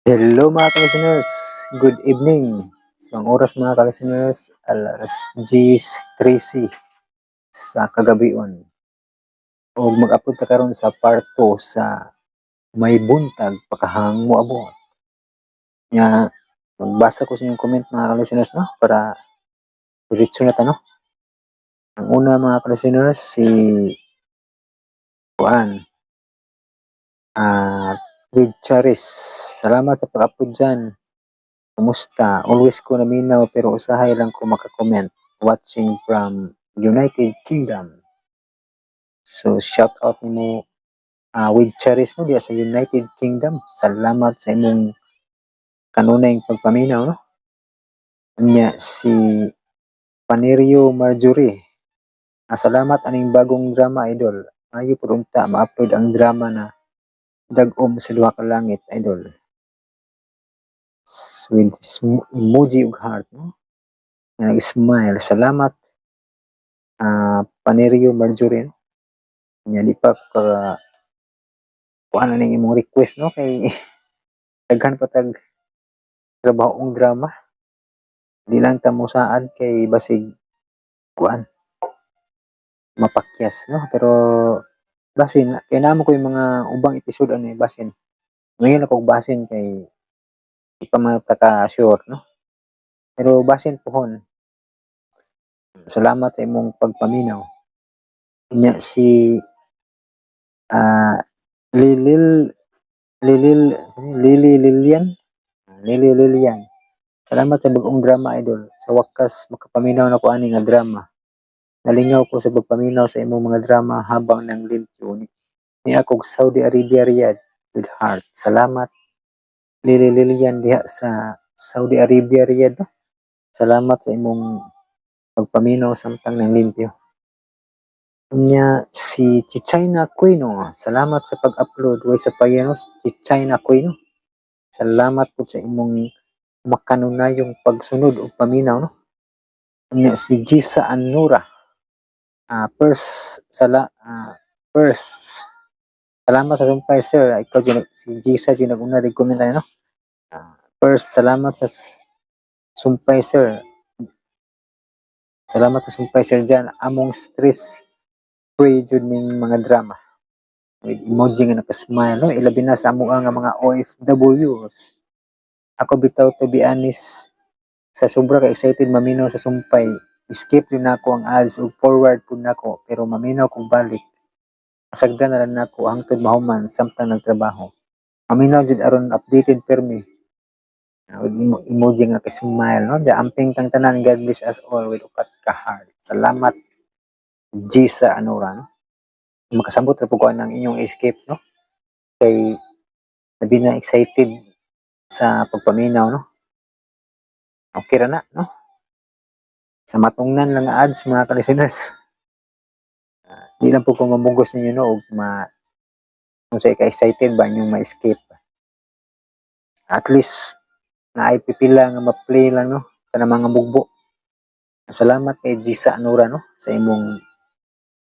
Hello, mga ka-listeners, good evening. So ang oras, mga ka-listeners, alas 10:13 sa kagabion. Og mag-upload ta karon sa part 2 sa May Buntag Pakahang Moabot. Nya magbasa ko sa inyong comment, mga ka-listeners, no, para diretso na ta, no. Ang una, mga ka-listeners, si kuan Red Charis. "Salamat sa pag-upload dyan. Kumusta? Always ko naminaw pero usahay lang ko maka-comment. Watching from United Kingdom." So shout out nimo, with Charis, no, diya sa United Kingdom. Salamat sa imong kanunayng pagpaminaw, no. Unya si Panerio Marjorie. "Salamat aning bagong drama, idol. Maayo pud unta ma-upload ang drama na Dag-om sa Duha ka Langit, idol." With emoji ug heart, no. Nga nag-smile. Salamat, Panerio Marjorie, no. Nya di pa ka kuan aning imong request, no, kay daghan pa tag trabahoong drama. Di lang ta mosaad kay basig kuan mapakyas, no, pero basin kay naa man koy mga ubang episode ani, basin ngayon akong basin kay di pa man ta ka sure, no, pero basin pohon. Salamat sa imong pagpaminaw. Nya si Lilil Lilil Lily Lilian Lily Lilian, "Salamat sa bag-ong drama, idol. Sa wakas makapaminaw na ko ani nga drama. Nalingaw ko sa pagpaminaw sa imong mga drama habang nanglimpyo ni akog Saudi Arabia Riyadh," with heart. Salamat, Lily Lilian, diha sa Saudi Arabia Riyadh, no? Salamat sa imong pagpaminaw samtang nanglimpyo. Unya si Chichina Quino, "Salamat sa pag-upload." Way sa no, Chichina Quino. Salamat pud sa imong makanunayong pagsunod ug paminaw, no. Unya si Gisa Anura. First sala first salamat sa sumpay, sir." Ikaw jud si Gisa jud nag-una rig comment no. "First, salamat sa sumpay, sir. Salamat sa sumpay, Sir Jan. Among stress free jud ning mga drama." With emoji nga naka-smile, no, ilabi na sa amo nga mga OFWs. Ako bitaw, to be honest, sa sobra ka excited maminaw sa sumpay, skip din nako ang ads ug forward pud nako, pero maminaw kog balik. Masagdan na lang nako hangtod mahuman samtang nagtrabaho. Maminaw jud aron updated permi." With emoji nga naka-smile, no. Di amping tang tanan, God bless us all, with upat ka heart. Salamat, Gisa Anura, no. Makasabot ra pud ko ang inyong escape, no. Kay labi na excited sa pagpaminaw, no. Okay ra na, no. Sa matungnan lang nga ads, mga ka-listeners. Di lang po ko mamugos ninyo, no, ug ma kung sa ka-excited ba inyong ma-escape. At least naay pipila nga ma-play lang, no, kanang mga mugbo. Salamat kay Gisa Anura, no, sa imong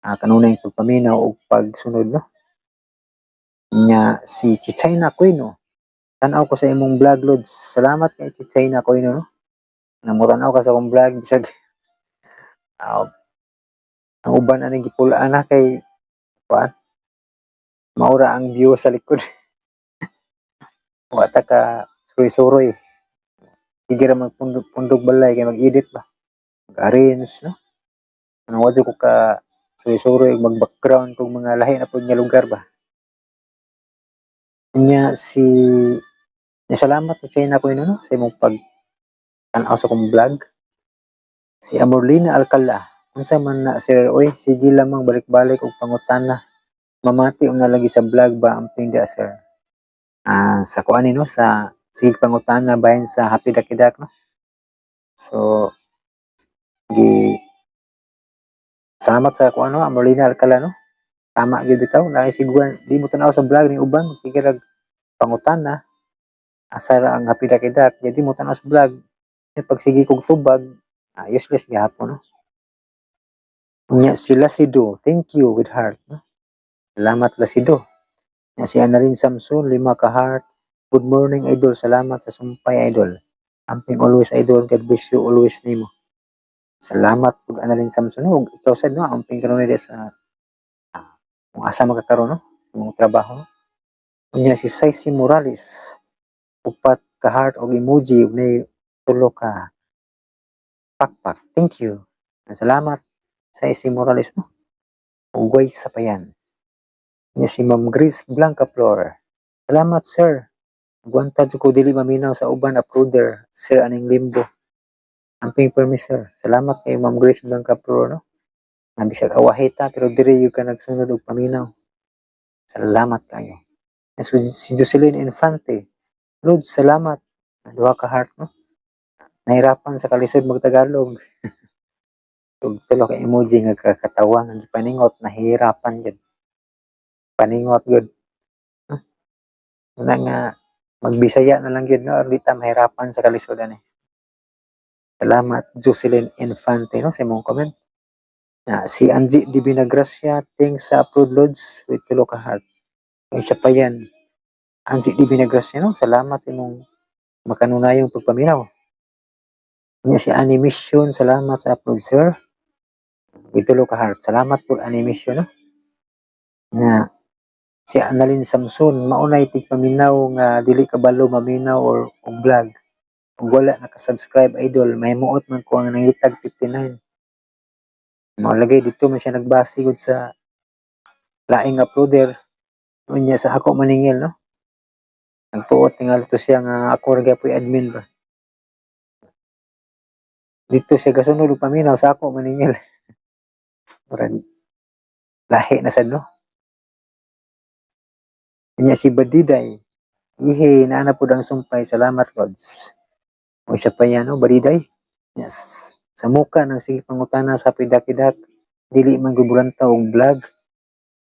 kanunayng pagpaminaw ug pagsunod, no. Nya si Chichina Quino. "Tan-aw ko sa imong vlog, Lods." Salamat kay Chichina Quino, no. Nga mo-tan-aw ka sa akong vlog bisag ang uban ani gipulaan na kay kuan maura ang view sa likod. Wa ta ka suroy-suroy. Sige ra magpundog pundog balay kay mag-edit ba. Mag-arrange, no. Ano, wa jud ko ka suroy-suroy ug mag-background kog mga lahi na pud nga lugar ba. Nya si nya salamat sa China Quino, no, sa imong pag tan-aw sa akong vlog. Si Amorlina Alcala, "Unsa man na, sir oy, sige lamang balik-balik og pangutana. Mamati na lagi sa vlog ba, amping dia, sir." Sa kuan ni, no, sa sige pangutana bahin sa Happy Dakidak, no. So gi salamat sa kuan, no, Amorlina Alcala, no. Tama gyud bitaw na siguran di mo tan-aw sa vlog ning uban, sige rag pangutana asa ra ang Happy Dakidak, di mo tan-aw sa vlog. Pag sige kog tubag, useless gihapon, no. Unya si Lasido, "Thank you," with heart, no. Salamat, Lasido. Nya si Annalyn Samson, lima ka heart. Good morning, idol. Salamat sa sumpay, idol. Amping always, idol. God bless you always nimo. Salamat pud, Annalyn Samson, no? Ug ikaw sad, no, amping karon sa kung asa makakaroon, no, sa imong trabaho, no? Unya si Saisi Morales, upat ka heart og emoji ug nay tulo ka pakpak. Thank you. Salamat, Saisi Morales, no. Ugway sa payan. Unya si Ma'am Grace Blancaflor. Salamat, sir. Agwanta jud ko dili maminaw sa uban uploader, sir, aning Limbo. Amping permi, sir. Salamat kay Ma'am Grace Blancaflor, no. Na bisag awahi ta pero diri gyud ka nagsunod og paminaw. Salamat kayo. So, si Jocelyn Infante. Lord, salamat. Duha ka heart, no. Nahirapan sa kalisod magtagalog. Ug tulo ka emoji nga kakatawa nga gipaningot nahirapan gyud. Paningot gyud. No? Una nga magbisaya na lang gyud, no, aron di ta mahirapan sa kalisod ani. Salamat, Jocelyn Infante, no, sa imong comment. Na si Angie Divina Gracia, thanks sa upload, Lods, with tulo ka heart. Isa pa yan. Angie Divina Gracia, no, salamat sa imong makanunayong pagpaminaw. Nya si Animation, salamat sa upload, sir. With tulo ka heart. Salamat po, Animation, no. Na si Annalyn Samson, maunay tigpaminaw nga dili kabalo maminaw or og vlog. Ug wala naka-subscribe, idol, mahimuot man ko ang nangitag 59. Mao lagi dito man siya nagbase gud sa laing uploader. Unya sa ako maningil, no. Nagtuot tingali to siya nga ako ra gyapoy admin ba. Dito siya gasunod og paminaw sa ako maningil. Murag lahi na sad, no. Unya si Badiday. Ihi, naa na pud ang sumpay. Salamat, Lods. O isa pa yan, no, Badiday. Yes. Sa muka nang sige pangutana sa pidak-idak, dili man gubulanta og vlog.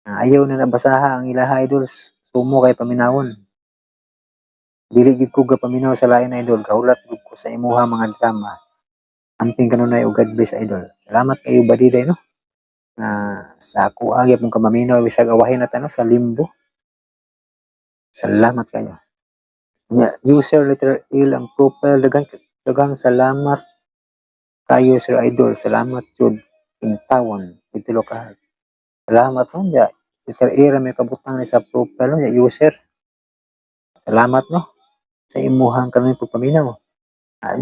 Ayaw na nabasaha ang ilaha, idols. Sumo kay paminawon. Dili gyud ko gapaminaw sa lain, idol. Gahulat gyud ko sa imuha mga drama. Amping kanunay og God bless, idol. Salamat kayo, Badiday, no. Na sa ako gyapon ka maminaw bisag awahin na ta, no, sa Limbo. Salamat kayo. Nya, user letter L ang profile, daghang daghang salamat kayo, sir idol. Salamat jud intawon with tulo ka heart. Salamat, no, nya letter A ra may kabutang ni sa profile, no, nya user. Salamat, no, sa imuhang kanunay pagpaminaw.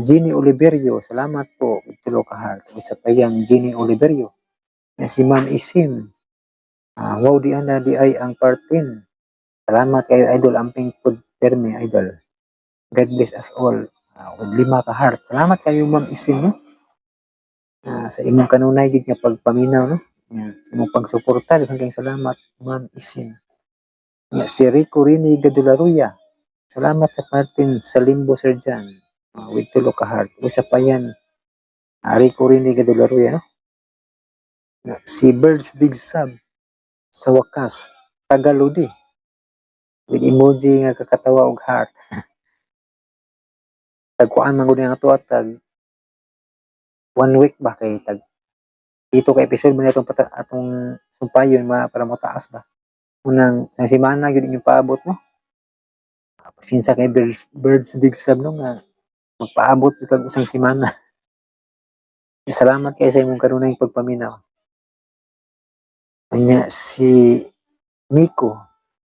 Jenny Oliverio, salamat po with tulo ka heart. Isa pa yan, Jenny Oliverio. Nya si Ma'am Isim. Wow, di ana di ay ang part 10. Salamat kayo, idol, amping pud permi, idol. God bless us all. With lima ka heart. Salamat kayo, Ma'am Isim, no. Sa imong kanunay gid nga pagpaminaw, no. Nga, sa imong pagsuporta, daghang kayong salamat, Ma'am Isim. Nga si Rico Rini Gadularuya. Salamat sa part 10 sa Limbo, Sir Jan. With tulo ka heart. Usa pa yan. Rico Rini Gadularuya, no. Nga, si Birds Dig Sub, sa wakas Tagalodi with emoji nga kakatawa og heart. Tagkuan man gud nga ato tag one week ba kay tag pito ka episode man atong atong sumpayon ma para motaas ba. Unang sa semana gyud inyong paabot, no. Pasensya kay Birds Dig Sub, no, nga magpaabot gyud kag usang semana. Salamat kay sa imong kanunayng pagpaminaw. Unya si Miko.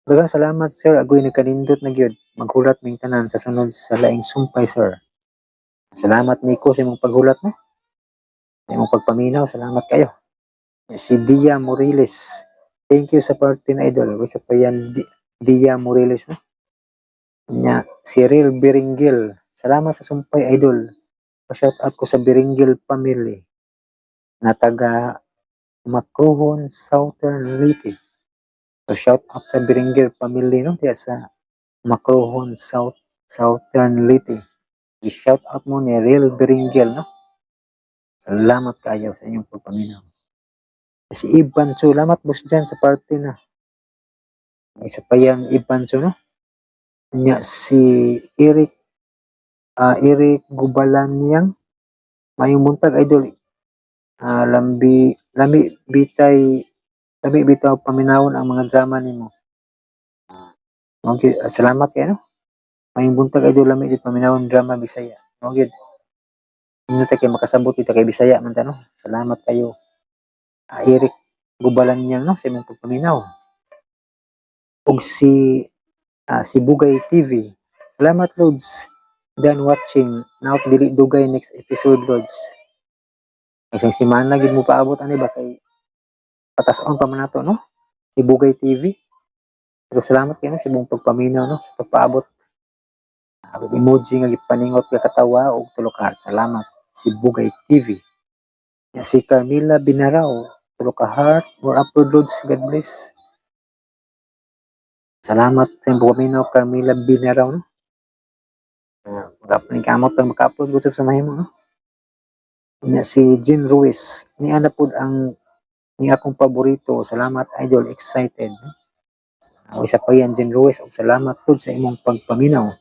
Daghang salamat, sir, agoy nagkanindot na gyud. Maghulat ming tanan sa sunod sa laing sumpay, sir. Salamat, Miko, sa imong paghulat, no. Sa imong pagpaminaw, salamat kayo. Si Dia Moriles. Thank you sa part 10, idol. Isa pa yan, Dia Moriles, no. Nya si Real Biringgil. Salamat sa sumpay, idol. Pa-shout out ko sa Biringgil family na taga Macrohon, Southern Leyte. So shout out sa Biringgil family, no, diya sa Macrohon, Southern Leyte. I-shout out mo ni Real Biringgil, no. Salamat kayo sa inyong pagpaminaw. Si Ivan Chu, salamat, boss dyan sa part 10 na. Isa pa yung Ivan Chu, no. Nya si Eric Eric Gubalanyang, mayong buntag, idol. Lambi lami bitay lami bitaw paminawon ang mga drama nimo. Okay, salamat kayo, no. Maayong buntag, idol, lami jud paminawon drama Bisaya. Mao gyud. Ingon ta kay makasabot kita kay Bisaya man ta, no. Salamat kayo. Eric Gubalanyang, no, sa imong pagpaminaw. Ug si Bugay TV. Salamat, Lods. Done watching. Now dili dugay next episode, Lods. Isang semana gid mo paabot ani ba kay patason pa man nato, no. Si Bugay TV. Pero salamat kayo, no, sa imong pagpaminaw, no, sa pagpaabot. With emoji nga gipaningot ka katawa og tulo ka heart. Salamat, si Bugay TV. Ya, si Carmila Binaraw, tulo ka heart, more upload, Lods, God bless. Salamat sa imong pagpaminaw, Carmila Binaraw, no. Mag-upload kamot maka-upload gud sa mahimo, no. Nya si Jean Ruiz, ni ana pud ang ni akong paborito. Salamat, idol, excited. Isa pa yan, Jean Ruiz, ug salamat pud sa imong pagpaminaw.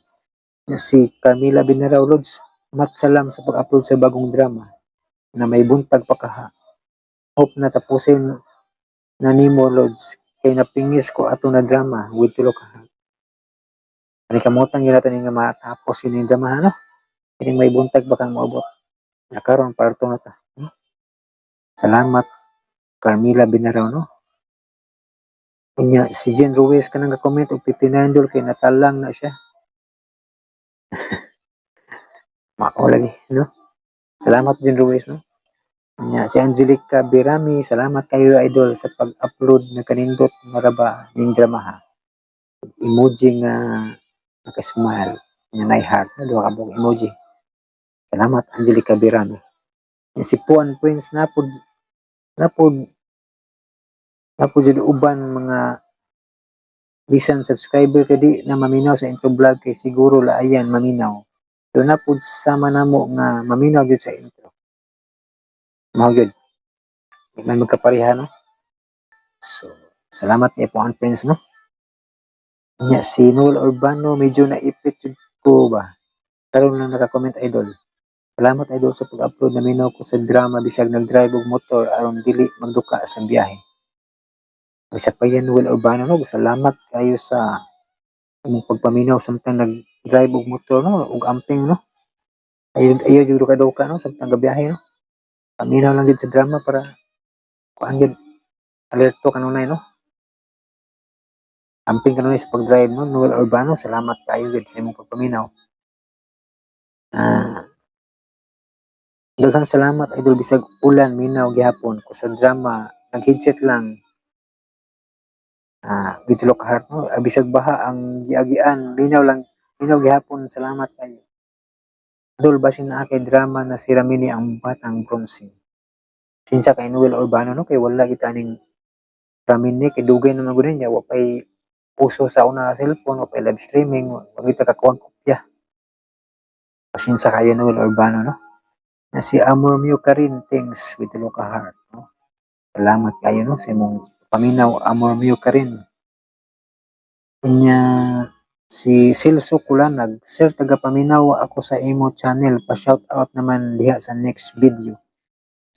Nya si Carmila Binaraw, Lods, matsalam sa pag-upload sa bagong drama na may buntag pa kaha. Hope na tapusin na nimo, Lods, kay napingis ko ato na drama with tulo ka heart. Ani kamutan gyud nato ni nga matapos yun yung drama, no? Kining may buntag ba kang moabot. Na karon parto na ta. Salamat, Carmila Binaraw, no. Unya si Jen Ruiz kanang ga-comment og 59 dol kay natalang na siya. Mao lagi, no? Salamat, Jen Ruiz, no. Unya si Angelica Birami, salamat kayo, idol, sa pag-upload na kanindot nga raba ning drama ha. Emoji nga naka-smile nga nay heart, no, duha ka buok emoji. Salamat, Angelica Birami. Nya si Puan Prince, napod jud uban mga bisan subscriber kay di na maminaw sa intro vlog kay siguro laayan maminaw. Pero napod sama namo nga maminaw gyud sa intro. Mao gyud. Di man magkapareha, no. So, salamat kay Puan Prince, no. Nya si Noel Urbano, medyo naipit jud ko ba. Karon lang naka-comment, idol. Salamat, idol, sa pag-upload, naminaw ko sa drama bisag nag-drive og motor aron dili magduka sa biyahe. Isa pa yan, Noel Urbano, no. Salamat kayo sa imong pagpaminaw samtang nag-drive og motor, no, ug amping, no. Ayo ayo jud duka-duka, no, samtang gabiyahe, no. Paminaw lang gid sa drama para kuan gyud, alerto kanunay, no. Amping kanunay sa pag-drive, no, Noel Urbano, salamat kayo gid sa imong pagpaminaw. Daghang salamat, idol, bisag ulan minaw gihapon ko sa drama, nag-headset lang. With tulo ka heart, no. Bisag baha ang giagian, minaw lang, minaw gihapon, salamat kayo. Idol, basin naa kay drama na si Ramini ang Batang Bronze. Sinsa kay Noel Urbano, no, kay wala kita ning Ramini kay dugay na man gud niya, wa pay uso sa una cellphone, wa pay live streaming, wa kita kakuha kopya. Pasensya kayo, Noel Urbano, no. Na si Amor Mio Karin, thanks with tulo ka heart, no. Salamat kayo, no, sa imong paminaw, Amor Mio Karin. Unya si Celso Kulanag, "Sir, taga paminaw ako sa imo channel, pa shout out naman diha sa next video."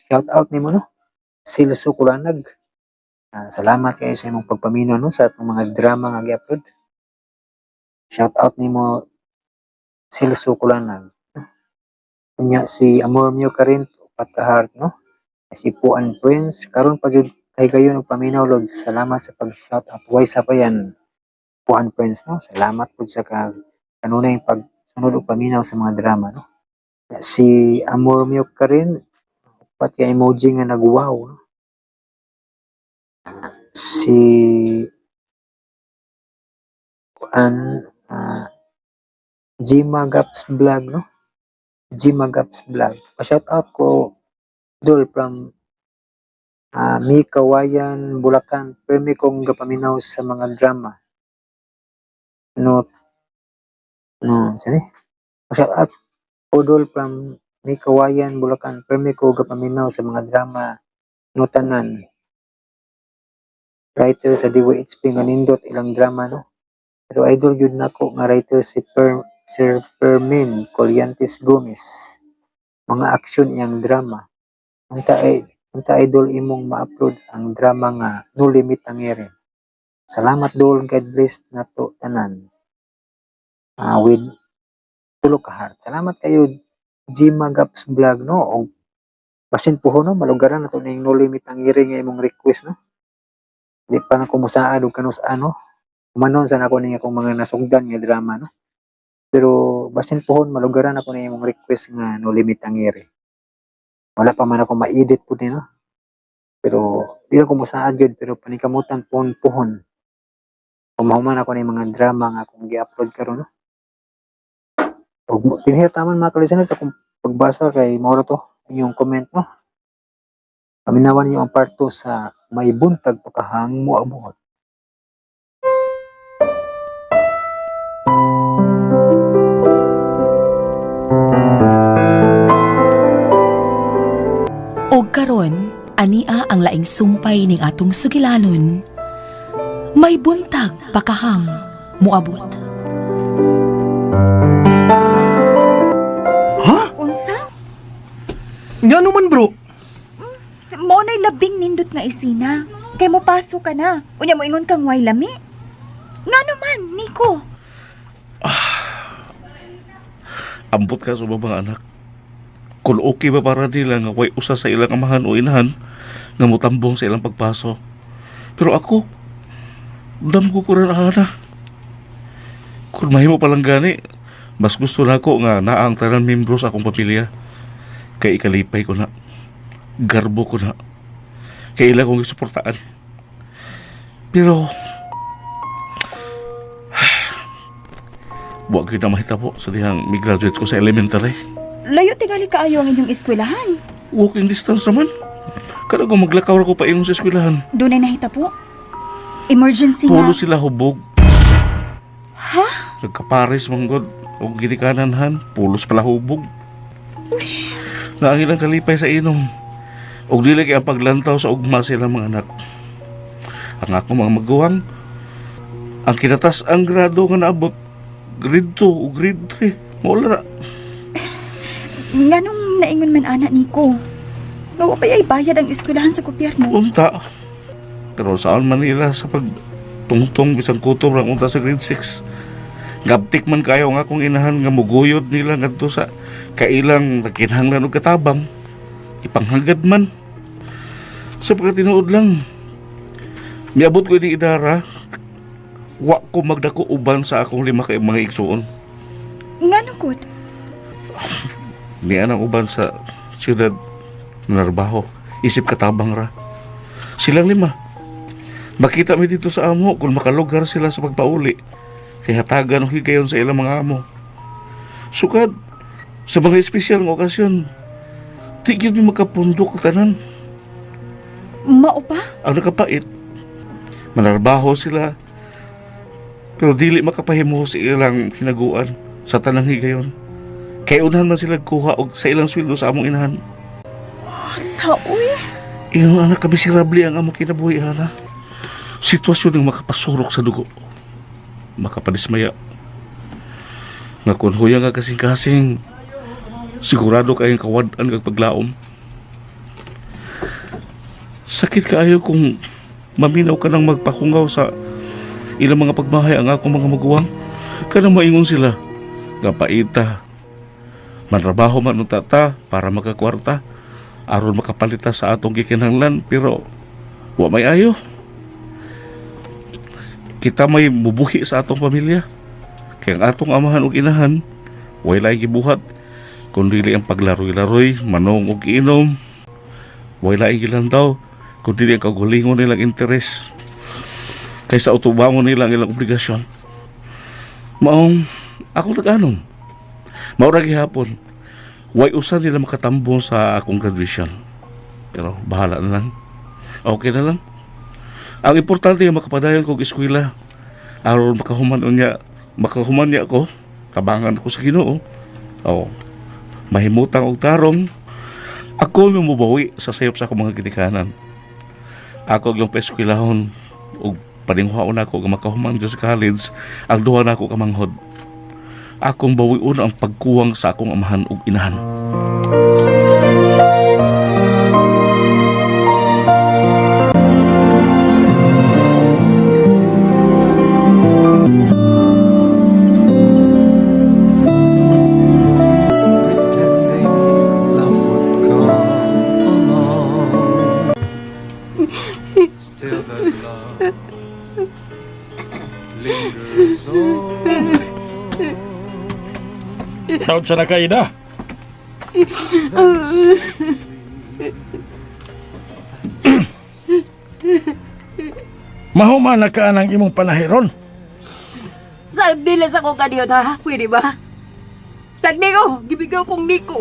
Shout out nimo, no. Celso Kulanag. Salamat kayo sa imong pagpaminaw, no, sa atong mga drama nga gi-upload. Shout out nimo, Celso Kulanag. Unya si Amor Mio Karin, upat ka heart, no. Si Puan Prince, karon pa jud kay gayon og paminaw, Lods. Salamat sa pag shout out. Why sa pa yan, Puan Prince, no. Salamat pud sa ka kanunay pagsunod og paminaw sa mga drama, no. Si Amor Mio Karin, upat ka emoji nga nag-wow, no. Si kuan Gima Gaps Vlog, no. Gima Gaps Vlog. Pa-shout out ko dol from Meycauayan, Bulacan. Permi kong gapaminaw sa mga drama. No, no, sani? Pa-shout out ko dol from Meycauayan, Bulacan. Permi ko gapaminaw sa mga drama no tanan. Writer sa DYHP nga nindot ilang drama, no. Pero idol gyud nako nga writer si Sir Fermin Collantes Gomez. Mga aksyon iyang drama. Unta, idol, imong ma-upload ang drama nga No Limit Tangere. Salamat dol, God bless nato tanan. With tulo ka heart. Salamat kayo, Gma Gaps Vlog, no? Og basin puhon, no, malugaran na to ning No Limit Tangere nga imong request, no? Di pa na kumusaad og kanus ano. Humanon sa nako ning akong mga nasugdan nga drama, no? Pero basin puhon malugaran ako ning imong request nga No Limit Tangere. Wala pa man ako ma-edit pud ni, no? Pero di na ko musaad gyud, pero paningkamutan pohon puhon. Kung mahuman ako ning mga drama nga akong gi-upload karon, no? Og dinhi taman, mga ka-listeners, akong pagbasa kay mao ra to inyong comment, no? Paminawan niyo ang part 2 sa May Buntag Pakahang Moabot. Og karon, ania ang laing sumpay ning atong sugilanon. May Buntag Pakahang Moabot. Ha? Unsa? Nga naman, bro? Mao na'y labing nindot nga isina. Kay mo paso ka na. Unya mo ingon kang way lami. Nga naman, Nico. Ambot ka sa mga anak. Kung okay ba para nila nga way usa sa ilang amahan o inahan nga mutambong sa ilang pagpaso. Pero ako, damgo ko rin ana. Kung mahimo palang gani, mas gusto na ako nga naa ang tanan membro sa akong pamilya. Kay ikalipay ko na. Garbo ko na. Kay ila kong gisuportaan. Pero, wa gyud na mahitabo sa dihang mi-graduate ko sa elementary. Layo tingali kaayo ang inyong eskwelahan. Walking distance naman. Kada ko maglakaw ra ko paingon sa eskwelahan. Dunay nahitabo. Emergency nga. Pulo sila hubog. Ha? Nagkapares manggod og ginikanan han, pulos pala hubog. Naang ilang kalipay sa inom. Og dili kay ang paglantaw sa ugma sa ilang mga anak. Ang ako mga maguwang, ang kinatas ang grado nga naabot, grade 2 o grade 3. Wala na. Nganong naingon man ana, Nico? Nga wa pa'y bayad ang eskwelahan sa gobyerno. Unta. Pero saan Manila sa pagtungtong bisang kutob lang unta sa grade 6. Gabtik man kayo nga akong inahan nga muguyod nila ngadto sa kailang nagkinahanglan og katabang. Ipanghagad man. Sa pagkatinuod lang, miabot ko ini idara, wa ko magdako uban sa akong lima ka mga igsuon. Ngano gud? Niya ang uban sa siyudad narbaho. Isip katabang ra. Silang lima. Makita mi dito sa amo kung makalugar sila sa pagpauli. Kay hatagan og higayon sa ilang mga amo. Sukad sa mga espesyal nga okasyon, di gyud mi makapundok tanan. Mao pa? Ang nakapait, manarbaho sila, pero dili makapahimo sa ilang hinaguan sa tanang higayon. Kay unahan man sila kuha og sa ilang sweldo sa among inahan. Ha, uy. Iyong anak, kamisirable ang among kinabuhi, ana. Sitwasyon ng makapasurok sa dugo. Makapadismaya. Nga kung huya nga kasing-kasing, sigurado kayong kawad-an kag paglaom. Sakit kaayo kung maminaw ka ng magpakungaw sa ilang mga pagmahay ang akong mga maguwang. Kanang maingon sila, nga paita, manrabaho man unta ta para makakwarta, aron makapalita sa atong gikinahanglan, pero wa may ayo. Kita may mubuhi sa atong pamilya. Kaya ang atong amahan ug inahan, way laing gibuhat kun dili ang paglaroy-laroy, manong ug inom. Way laing gilantaw kun dili ang kaugalingon nilang interes kaysa utubangon nila ang ilang obligasyon. Maong akong tag-anon. Mao ra gihapon. Way usa nila makatambong sa akong graduation. Pero bahala na lang. Okay na lang. Ang importante nga makapadayon kog eskwela. Aron makahuman unya, makahuman niya ako, tabangan ko sa Ginoo. O mahimutang og tarong. Ako may mubawi sa sayop sa akong mga ginikanan. Ako yung paeskwelahon og paninghuaon ako nga makahuman sa college ang duha nako ka manghod. Akong bawion ang pagkuwang sa akong amahan ug inahan. Proud sa na kay Ida. Mahuma na ka ng imong panahiron. Sa dilas ako kaniyot ha, pwede ba? Sa ko, gibigaw kong Nico.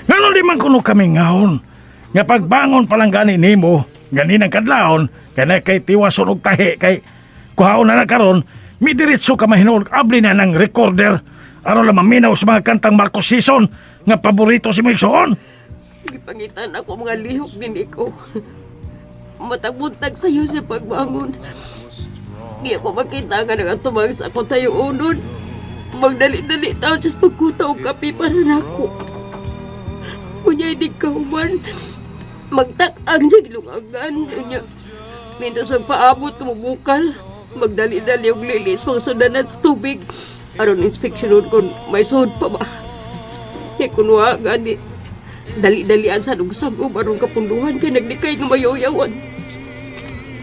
Nganon di man kuno kami ngahon. Nga pagbangon pa lang gani nimo, gani ng kadlawon, kay kay tiwason og tahi kay kuhaon na na karon, midiretso ka mahinuon abli na ng recorder aron lang maminaw sa mga kantang Marcos Season nga paborito si Migsoon. Gipangitan ako mga lihok ni Nico. Matag-buntag sa'yo sa pagbangon. Di ako makita nga nagatumang sa ako tayo unon. Magdali-dali tao sa pagkuta og kape para nako. Unya hindi ka human. Magtak-ang niya gilungagan. Unya, mintos magpaabot tumubukal. Magdali-dali og lilis mga sundanan sa tubig. Aron inspeksyonon kung may sud pa ba. Kaya kunwa gani. Dali-dalian sa og aron kapunduhan kay naglikay nga mayoyawan.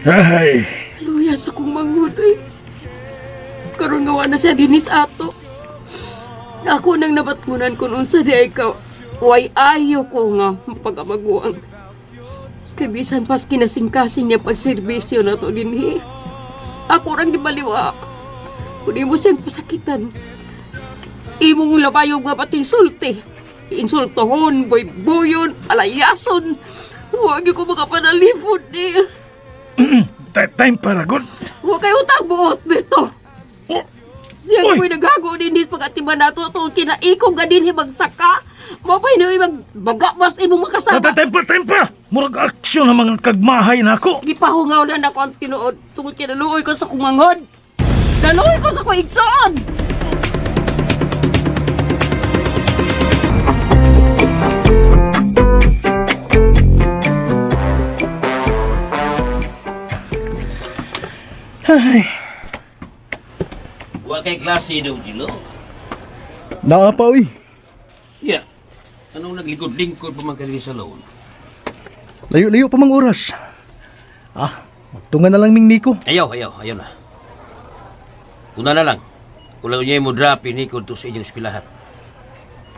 Ay, Luya sa kong manghud ay. Karon nga wa na siya dinis ato. Ako nang nabatngunan kung unsa di ay ka. Way ayo ko nga mapagamaguang. Kay bisan pas kinasingkasing niya pagserbisyo na to dinhi. Ako rang gibaliwa. Kung imo siyang pasakitan. Imong labayog nga pating sulti. Insultohon, boy-boyon, palayason. Huwag ko makapanalipod niya. time para good. Huwag kayo utang buot dito. Oh, Siya Uy! ko'y naghago din pagatiman nato itong kinaikong ka din magsaka. Mapay na magbagamas imong makasama. time pa, time pa. Murag aksyon ang mga kagmahay na ako. Gipahungaw na nako ang tinuod tungod kinaluoy ko sa kumanghod. Naluoy ko sa kuigsoon. Wa kay klase daw, Jilo. Naa pa uy. Yeah. Anong naglikod-lingkod pa man ka diri sa laon? Layo-layo pa mang oras. Ah, magtungan na lang ming Nico. Ayaw, ayaw, ayaw na. Una na lang. Kulang niya mo drop ini to sa inyong espilahan.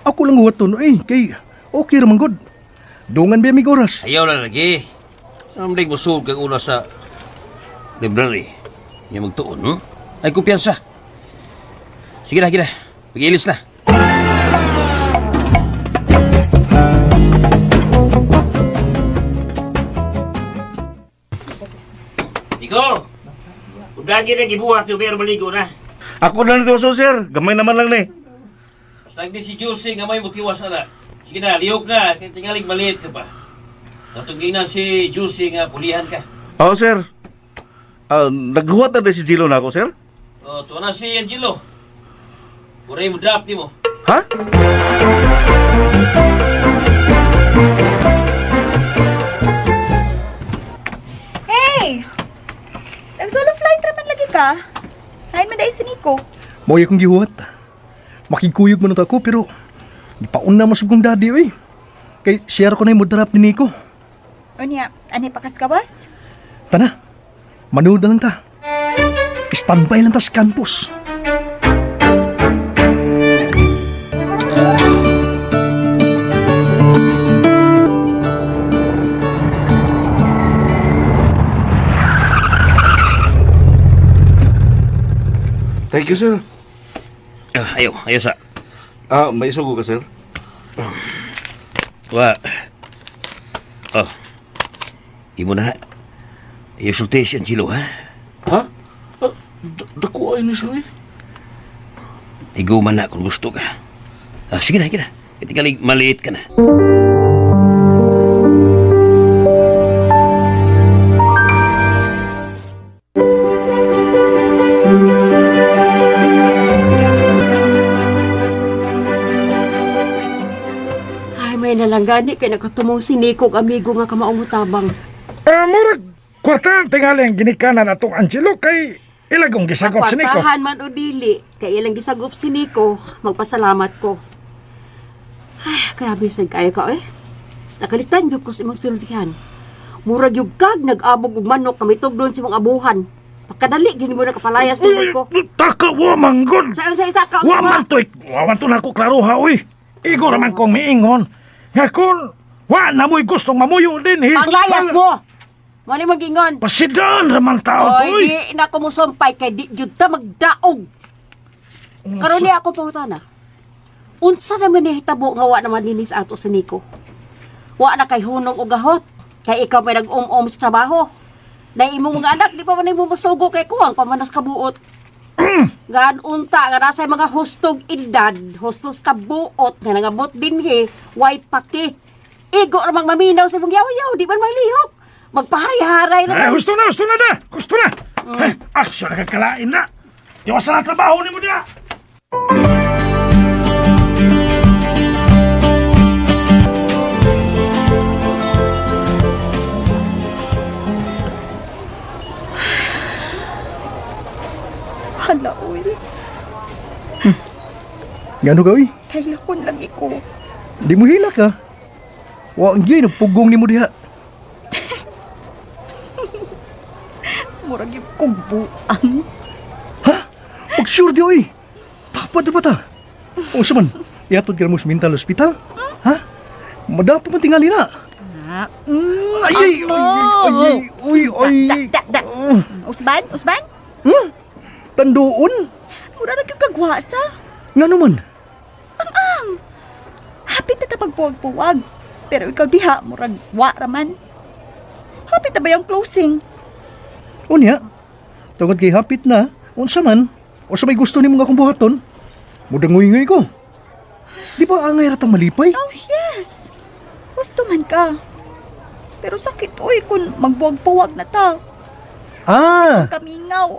Ako lang huwaton eh kay okay ra man gud. Dungan ba mig oras? Ayaw na lagi. Anong mo sug kag una sa library? Niya magtuon, Ay, kumpiyansa. Sige na, sige na. Pag-ilis na. Nico! Udagi na gibuhat yung pero maligo na. Ako na nito, sir. Gamay naman lang ni. Basta di si Jose nga may mutiwas na na. Sige na, lihok na. Kaya tingalig maliit ka pa. Natugin na si Jose nga pulihan ka. Oo, sir. Ah, naghuwat na din si Gilo na ako, sir. O, tuwa na si Angelo. Puray mo drop ni mo. Ha? Hey! Nag-solo flight raman lagi ka. Hain man dahil si Nico. Mao akong gihuwat. Makikuyog man ako pero gipauna mo sa kong daddy oy. Kay share ko na yung drop ni Nico. Unya, anay pakaskawas? Tana, manood na lang ta. Standby lang ta sa campus. Thank you, sir. Ah, ayaw, ayaw sa. Ah, may isugo ka, sir? Wa. Oh. Imo na. Ayaw sulti si Angelo, ha? Ha? Ah, dako ay ni sir, eh. Iguman na kung gusto ka. Ah, sige na, sige na. Kaya tingalig maliit ka na. Ay, may nalanggani kay nakatumong si Nico og amigo nga kamaong mutabang. Ah, murag kwarta ang tingali ang ginikanan atong Angelo kay ilagong gisagop si Nico. Kwartahan man o dili, kay ilang gisagop si Nico, magpasalamat ko. Ay, grabe sad kayo ka eh. Nakalitan gyud ko sa imong sultihan. Murag yung kag nag-abog og manok kami tugdon sa imong abuhan. Pagkadali gini mo nakapalayas ni Nico. Taka wa manggod. Sa sa isa ka Wa man to, wa man to nako klaro ha oy. Igo raman kong miingon. Nga kun wa na mo'y gustong mamuyo din eh. Panglayas mo. Mo ni magingon. Pasidan raman tao to Oy, oy. di na ko musumpay kay di gyud ta magdaog. Karon niya ako pangutana. Unsa naman ni hitabo nga wa naman dinhi sa ato sa Nico? Wa na kay hunong og gahot. Kay ikaw may nag-um-um sa trabaho. Dahil imong mga anak, di pa man nimo masugo kay kuwang pamanas kabuot. Gaan unta nga nasa mga hustog edad, hustos kabuot nga nangabot dinhi, way paki. Igo ramang maminaw sa imong yaw-yaw, di man manglihok. Magpahari-haray Eh, naman. gusto na, gusto na da. Gusto na. Eh, aksyon na kagkalain na. Iwasan na trabaho ni mo da. Hala, uy. Ngano ka, uy? Kailahon lagi ko. Di mo hila ka. Wa ang gyud nagpugong nimo diha. Murag yung kong buang. Ha? Pag sure di oy. Tapat na ba ta? Unsa man? Iatod ka na mo sa mental hospital? Ha? Madapa man tingali na. Ah, Ay, ay, ay, ay, ay, uy, ay. Da, da, da. Usban, usban? Tanduon? Mura na yung kagwasa. Ngano man? Hapit na ta pagpuwag-puwag. Pero ikaw diha, murag wa raman. Hapit na ba yung closing? Unya, tungod kay hapit na, unsa man, o sa may gusto nimo nga akong buhaton, mudangoy-ngoy ko. Di ba angay ra tang malipay? Oh, yes. Gusto man ka. Pero sakit, uy, kung magbuwag-puwag na ta. Ah, Kamingaw.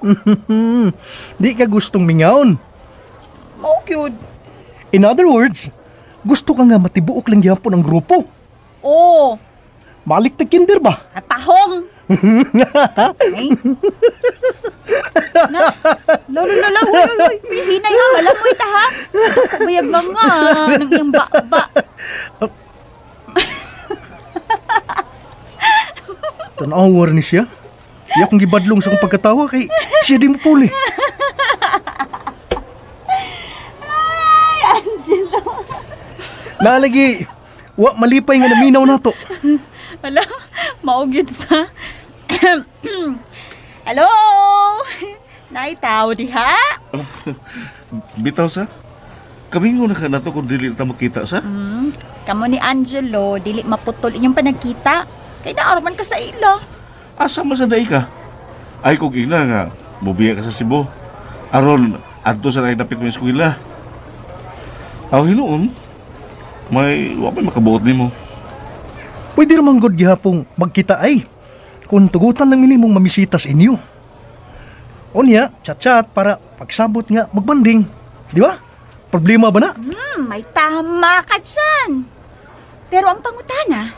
di ka gustong mingaon. Mao gyud. In other words, gusto ka nga matibuok lang gyapon ang grupo. Oh, Malik ta kinder ba? ay, pahong. Ay. Na, lolo, lolo, uy, uy, uy, hinay ha, malamoy ta ha. Mayag mga, nang iyang ba-ba. Tanawar ni siya. Iya akong gibadlong sa akong pagkatawa kay siya di mo puli. Ay, Angelo. Nalagi, wa malipay nga naminaw nato. Wala, maugid sa. Hello? Naitaw diha? Bitaw sa? Kamingo na ka na to kung dili ta makita sa? Kamo ni Angelo, dili maputol inyong panagkita. Kay naaraman ka sa ilo. Asa man sa day ka? Ay kog ina nga, mubiya ka sa Cebu. Aron, adto sa ay dapit mo eskwela. Aw hinuon, may wa pa makabuot nimo. Pwede ramang god gihapong magkita ay. Kung tugutan lang minimong mamisita sa inyo. Unya, chat-chat para pagsabot nga magbanding. Di ba? Problema ba na? May tama ka dyan. Pero ang pangutana,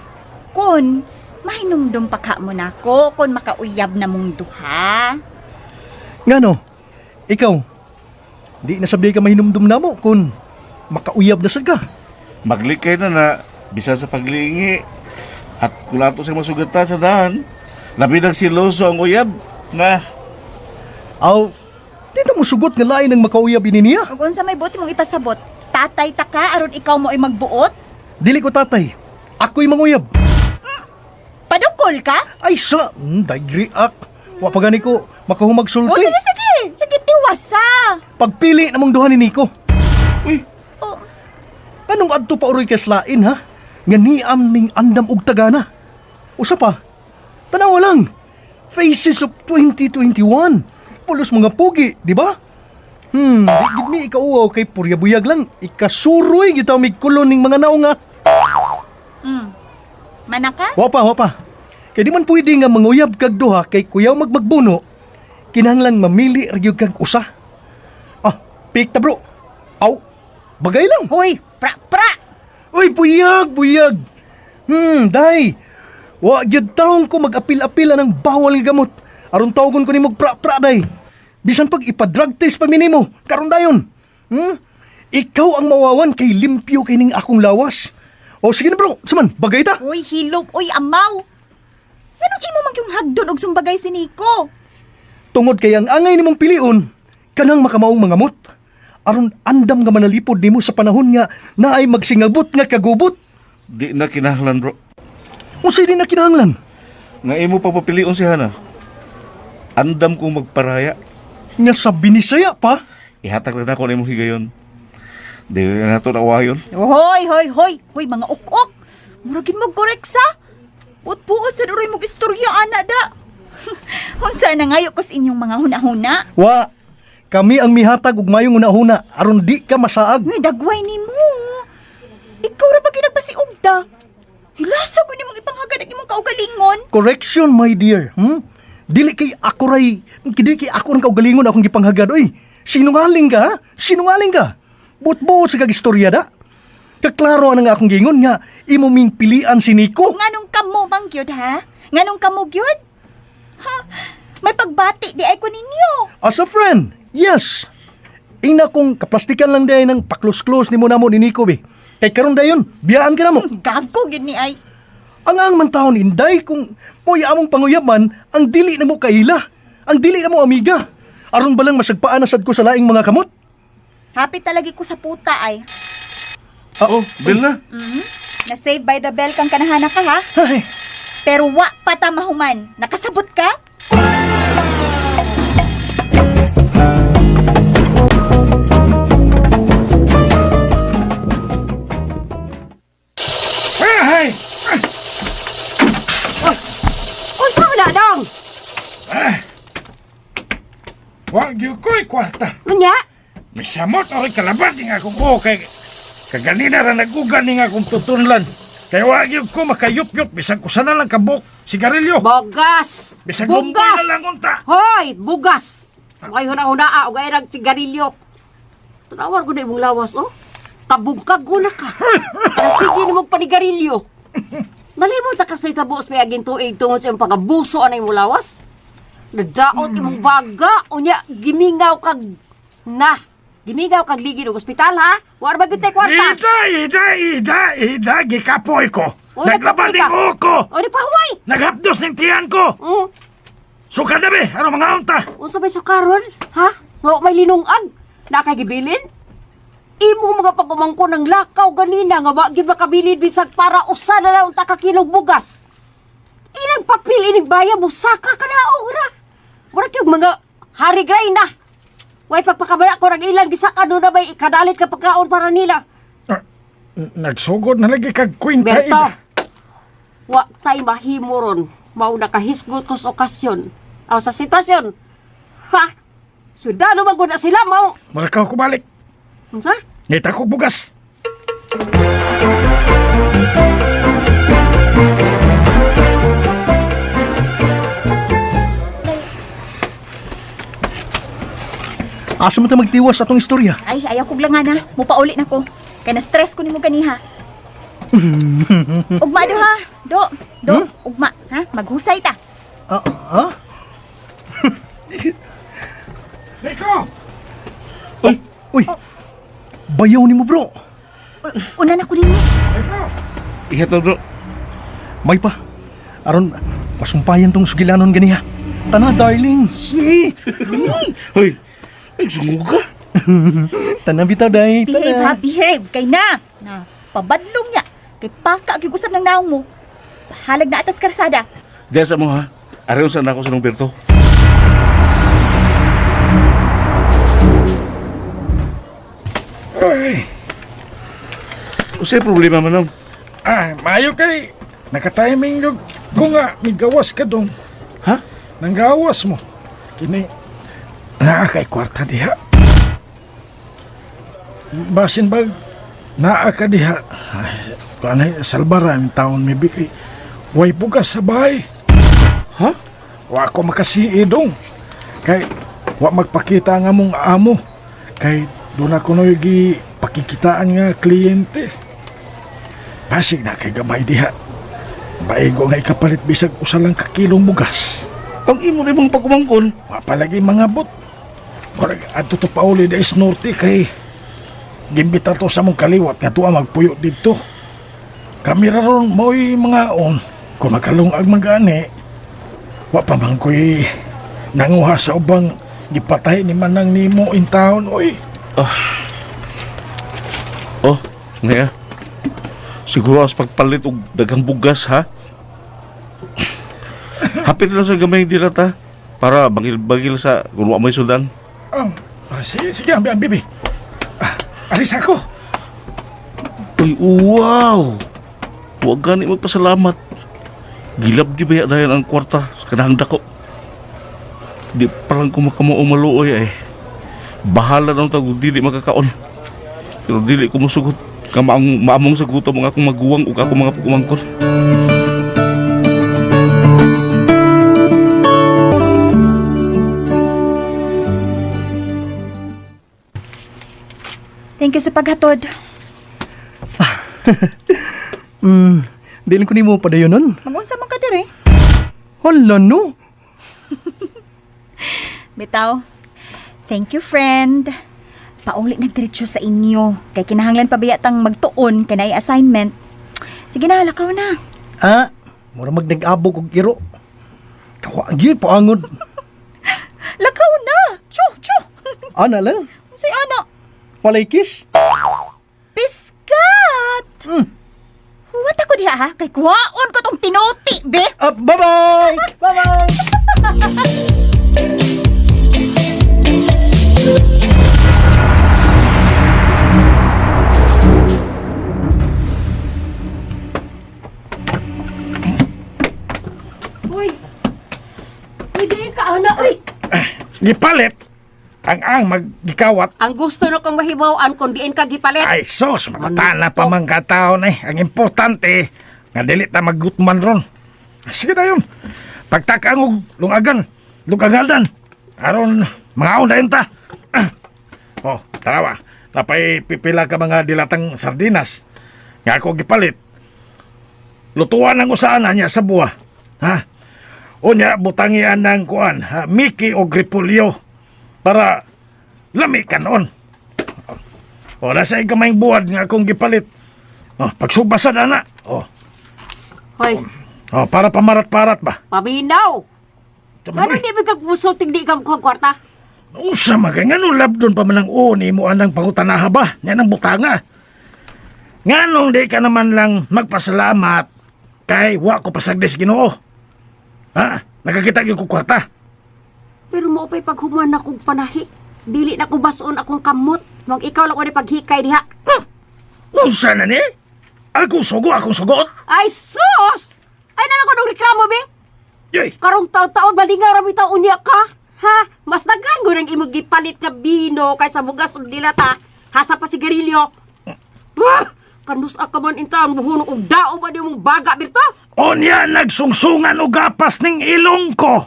kun mahinumdum pa ka mo nako kung makauyab na mong duha. Ngano, ikaw, di na sabdi ka mahinumdum na mo kung makauyab na sad ka. Maglikay na na bisan sa paglingi at kung ato sa masugatan sa daan. Labi nang siloso ang uyab na Aw, di ta mo sugot nga lain ang makauyab ini niya. Ug unsa may buti mong ipasabot, tatay ta ka aron ikaw mo ay magbuot? Dili ko tatay, ako'y manguyab. Padukol ka? Ay sa, dagriak. Wa pa gani ko makahumag O sulti. sige, sige, sige tiwasa. Pagpili namong duha ni Nico. Uy, Oh, Anong adto pa uroy kaslain ha? Nga niam ming andam og tagana. Usa pa, tanawa lang. Faces of 2021. Pulos mga pugi, di ba? Di gid mi ikauwaw kay purya buyag lang. Ikasuroy gitaw mig kulon ning mga naong nga. Manaka? Wa pa, wa pa. Kay di man pwede nga manguyab kag duha kay kuyaw magmagbuno. Kinahanglan mamili ra gyud kag usa. Ah, pick ta bro. Aw, bagay lang. Hoy, pra pra. Uy, buyag, buyag. Day. Wa gyud taong ko mag-apil-apila ng bawal nga gamot. Aron tawgon ko nimo pra-pra day. Bisan pag ipa-drug test pa minimo, karon dayon. Ikaw ang mawawan kay limpyo kay ning akong lawas. O sige na bro, saman, bagay ta. Uy, hilop, uy, amaw. Nganong imo man yung hagdon og sumbagay si Nico? Tungod kay ang angay nimong pilion, kanang makamaong mangamot. Aron andam nga manalipod nimo sa panahon nga naay magsingabot nga kagubot. Di na kinahanglan, bro. Unsay di na kinahanglan? Nga imo papapilion si Hana. Andam kong magparaya. Nga sa binisaya pa. Ihatag na nako nimo higayon. Di na nato nawayon. Hoy, hoy, hoy! Hoy, mga ok-ok! Muragin mo correct sa! Putpuot sa duroy mong istorya, ana da! Unsa na ngayo ko sa inyong mga huna-huna? Wa, kami ang mihatag og mayong una-una aron di ka masaag. Uy, dagway ni mo! Ikaw ra ba ginagpasiugda? Hilasa ko nimong ipanghagad ang imong kaugalingon. Correction, my dear. Dili kay ako ray, dili kay ako ang kaugalingon akong gipanghagad oy. Sinungaling ka, ha? Sinungaling ka. Buot-buot sa kag istorya da. Kaklaro ang nga akong gingon nga imo ming pilian si Nico. Nganong kamo bang gyud ha? Nganong kamo gyud? Ha? May pagbati di ay ko ninyo. As a friend, yes. Ina kong kaplastikan lang day ng paklos-close nimo namo ni Nico be. Kay karon dayon, biyaan ka namo. Gago gyud ni ay. Ang ang man taon inday kung mo'y among panguyaman ang dili na mo kaila, ang dili na mo amiga. Aron ba lang masagpaan na sad ko sa laing mga kamot? Happy talaga ko sa puta ay. Ah, Oh, bill na. Na save by the bell kang kanahana ka ha. Ay, Pero wa pa ta mahuman. Nakasabot ka? Ay! Unsa man na dong? Wa gyud ko'y kwarta. Unya? Misamot ako'y kalabat ning akong buho kay kaganina ra nagugan ning akong tutunlan. Kay wa gyud ko makayup-yup bisag usa na lang kabuk sigarilyo. Bugas. Bisag lumboy Bugas. na lang unta. Hoy, bugas. May huna-hunaa og ay nag sigarilyo. Tanawar ko na imong lawas, oh. Kabugkag ko na ka. Nasige ni mong panigarilyo. Nalimot ta kas nitabuos may aging tuig tungod sa imong pagabuso anay imong lawas. Nadaot imong baga, unya gimingaw kag na. Gimingaw kag ligid og ospital ha. Wa ra ba gyud tay kwarta? Ida, ida, ida, ida, gikapoy ko. Uy, Naglaba nagkapoy ning ka. buhok ko. O di pahuway. Naghapdos ning tiyan ko. Suka na be, ano mga unta? Unsa may sukaron? Ha? Nga may linungag. Na kay gibilin? Imo mga pagumangko ng lakaw ganina nga wa gyud makabilin bisag para usa na lang ta ka kilong bugas. Ilang papel ining baya mo saka ka na ra. Mura kyug mga hari gray na. Way pagpakabala ko nang ilang gisaka do na may ikadalit ka pagkaon para nila. Ah, Nagsugod na lagi kag kwenta. Berto, Ida. wa tay mahimo ron. Mao nakahisgot ko sa okasyon. Aw sa sitwasyon. Ha? Sundalo man gud na sila mao. Malakaw ko balik. Unsa? Ngita ko bugas. Asa man ta magtiwas atong istorya? Ay, ayaw kog langan ha. Mupauli na ko. Kay na-stress ko nimo ganiha. Ugma do ha. Do, do, ugma ha. Maghusay ta. Ah, ah? Nico! Uy, uy. Bayaw nimo bro. Una na ko ninyo. Ihatag, bro. May pa. Aron masumpayan tong sugilanon ganiha. Tana darling. Yee. Hoy, ay sungog ka. Tana bitaw day. Behave ha, Tana. behave kay na. Na pabadlong niya. Kay paka gyud usab ng naong mo. Bahalag na atas karsada. Diyan sa mo ha. Areon sa nako sa nung Berto. Ay, Unsay problema man am? ah, maayo kay nakatiming jud ko nga migawas ka dong. Ha? Nanggawas mo. Kini naa kay kwarta diha. Basin bag naa ka diha. Ay, Kanay salbaran taon mi kay way bugas sa bahay. Ha? Wa ko makasiidong. Kay wa magpakita nga mong amo. Kay doon ako no'y gi pakikitaan nga kliyente. Pasig na kay gamay diha. Baigo nga ikapalit bisag usa lang ka kilong bugas. Ang imo na imong pagkumangkon. Wa palagi mga bot. Murag adto to pauli da is norte kay gimbitar to sa mong kaliwat nga tuwa magpuyo didto. Kami ra ron mo'y mga on kung makalungag magani wa pa man ko'y Nanguha sa ubang gipatay ni Manang nimo in town, oy. Oh, nga. Siguro as pagpalit og daghang bugas ha. Hapit lang sa gamay dilata para bangil-bangil sa kung wa may sudan. Sige, sige, ambi, ambi, bi. Alis ako. Uy, wow! Huwag gani magpasalamat. Gilab di ba dayon ang kwarta sa kanahang dako? Di pa lang ko makamao maluoy ay. Bahala na tag dili makakaon. Pero dili ko musugot nga maamong sa gutom ang akong maguwang ug akong mga pagumangkon. Thank you sa paghatod. Dili ko nimo padayon nun. Magunsa man ka diri. Hala no. Bitaw. Thank you, friend. Pauli nagdiretso sa inyo. Kay kinahanglan pa biya tang magtuon kay naay assignment. Sige na, lakaw na. Ah, mura magnag-abog og iro. Kawa gyud paangod. Lakaw na! Chu, chu! Ana lang. Say ana, Walay kiss. Piskat! Huwat ako diha ha, kay kuhaon ko tong pinuti, be! Bye-bye. Bye-bye. Uy! Uy, di ka, ana, uy! Gipalit ang maggikawat. Ang gusto na kong mahibaw-an kung diin ka gipalit. Ay sos, makatana pa man kataon eh. Ang importante, nga dili ta maggutman ron. Sige na yun. Pagtakaang og lungagan, lungagan. Aron, mga na yun ta. Oh, tarawa. Napay pipila ka mga dilatang sardinas. Nga ako gipalit. Lutuan ang usaan niya sa buwa. Ha? Unya, butangian ng kuan, ha? Mickey o Gripulyo. Para lami ka noon. O, nasa ikamayng buwad nga akong gipalit. O, pagsubasad, ana. O, Hoy, o para pamarat-parat ba? paminaw! Tama, Ano di ba ka musulting di ka mukhang kwarta? Usa magay nga nung labdon pa man ang uni mo anang pangutanaha ba? Nga nang butanga. Nga nung di ka naman lang magpasalamat kay wa ko pasagdi sa Ginoo. Ha? Nakakita gyud ko kwarta. Pero mo pa'y paghuman akong panahi. Dili na ko bason akong kamot. Mag ikaw lang ko paghikay diha. Unsa na ni? Akong sugo, akong sugot. Ay, sus! Ay, nalang ko nung reklamo, be! Yay! Karong taon-taon, malingaw ra bitaw unya ka. Ha? Mas daghan ko nang imong gipalit nga bino kaysa bugas ug dilata. Hasa pa sigarilyo. Ah! Kanus ka man intaon buhunong og dao ba di mong baga birto? Unya nagsungsungan og gapas ning ilong ko.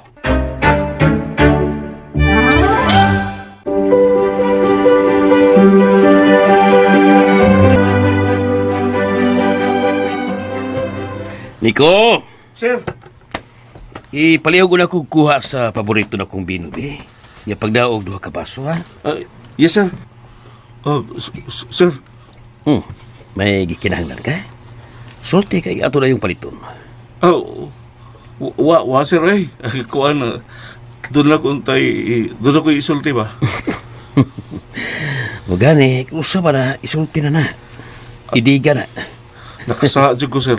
Nico, Sir, ipalihog ko na kong kuha sa paborito na kong bino, be. Nga pagdaog duha ka baso, ha? Yes sir. Sir, May gikinahanglan ka? Sulti kay ato na yung paliton. Oh, wa wa sir eh. Kuan doon lang kung tay doon ako isulti ba? O gani, usa ba na isulti na na. Idiga na. Nakasa jud ko sir.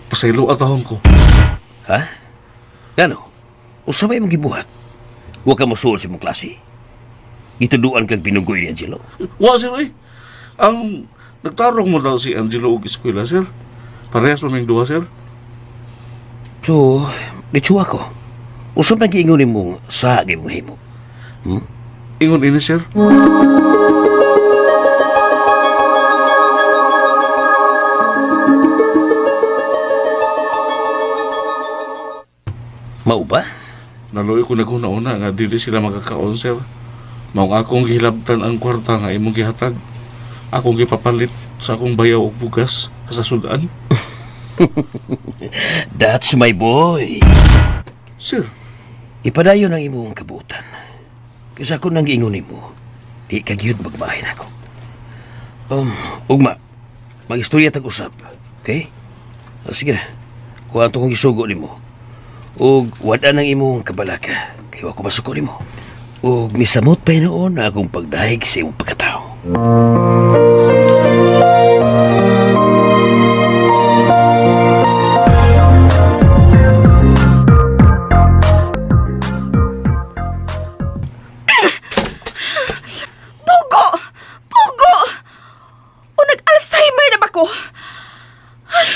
Pasaylo atahon ko. Ha? Gano? Usa ba imong gibuhat? Wa ka mosuol sa imong klase? Gituduan kag binugoy ni Angelo? Wa sir eh. Ang nagtarong mo daw si Angelo og eskwela sir. Parehas maming duha sir. So, ditsuwa ko. Usa ba giingon nimong sa imong himo? Ingon ini sir. Mao ba? Naluoy ko naguna-una nga dili sila makakaon sir. Mao nga akong gihilabtan ang kwarta nga imong gihatag. Akong gipapalit sa akong bayaw og bugas sa sudan. That's my boy. Sir, Ipadayon ang imong kabutan. Kaysa ako nang giingon nimo, di ka gyud magbahin ako. Ugma, magistorya tag usap. Okay? O, sige na. Kuha to kong isugo nimo. Ug wala nang imong kabalaka. Kay wa ko masuko nimo. Ug misamot pa noon na akong pagdahig sa imong pagkatao. Pugo! Pugo! O nag-Alzheimer na ba ko? Ay,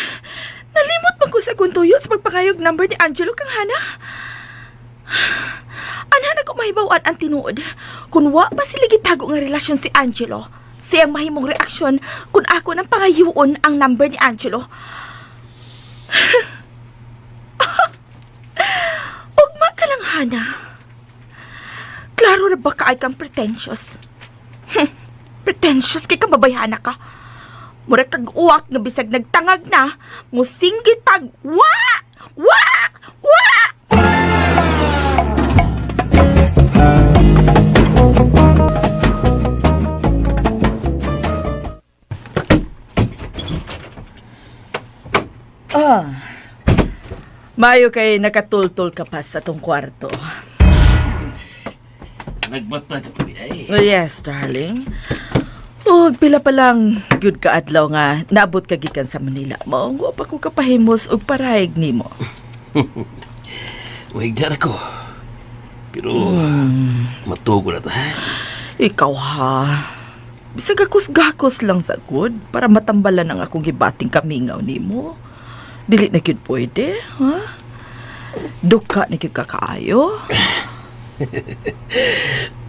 nalimot man ko sa akong tuyo sa pagpakayog number ni Angelo kang Hana. Anhan ako mahibawan ang tinuod. Kung wa pa sila gitago nga relasyon si Angelo, siyang mahimong reaksyon kung ako nang pangayuon ang number ni Angelo. Ugma ka lang, Hana. Klaro na ba kaay kang pretentious? Pretentious kay kang babayhana ka. Mura kag uwak nga bisag nagtangag na, musinggit pag wa! Wa! Wa! Ah. Mayo kay nakatultol ka pa sa tong kwarto. Nagbata ka pa di ay. Oh, yes, darling. Ug pila pa lang gyud ka adlaw nga naabot ka gikan sa Manila. Mao wa pa ko kapahimos og parayeg nimo. Mahigda na ko. Pero matugo na ta, ha? Ikaw ha. Bisag gakos-gakos lang sa good para matambalan ang akong gibating kamingaw nimo. Dili na gyud pwede, ha? Duka na gyud ka kaayo.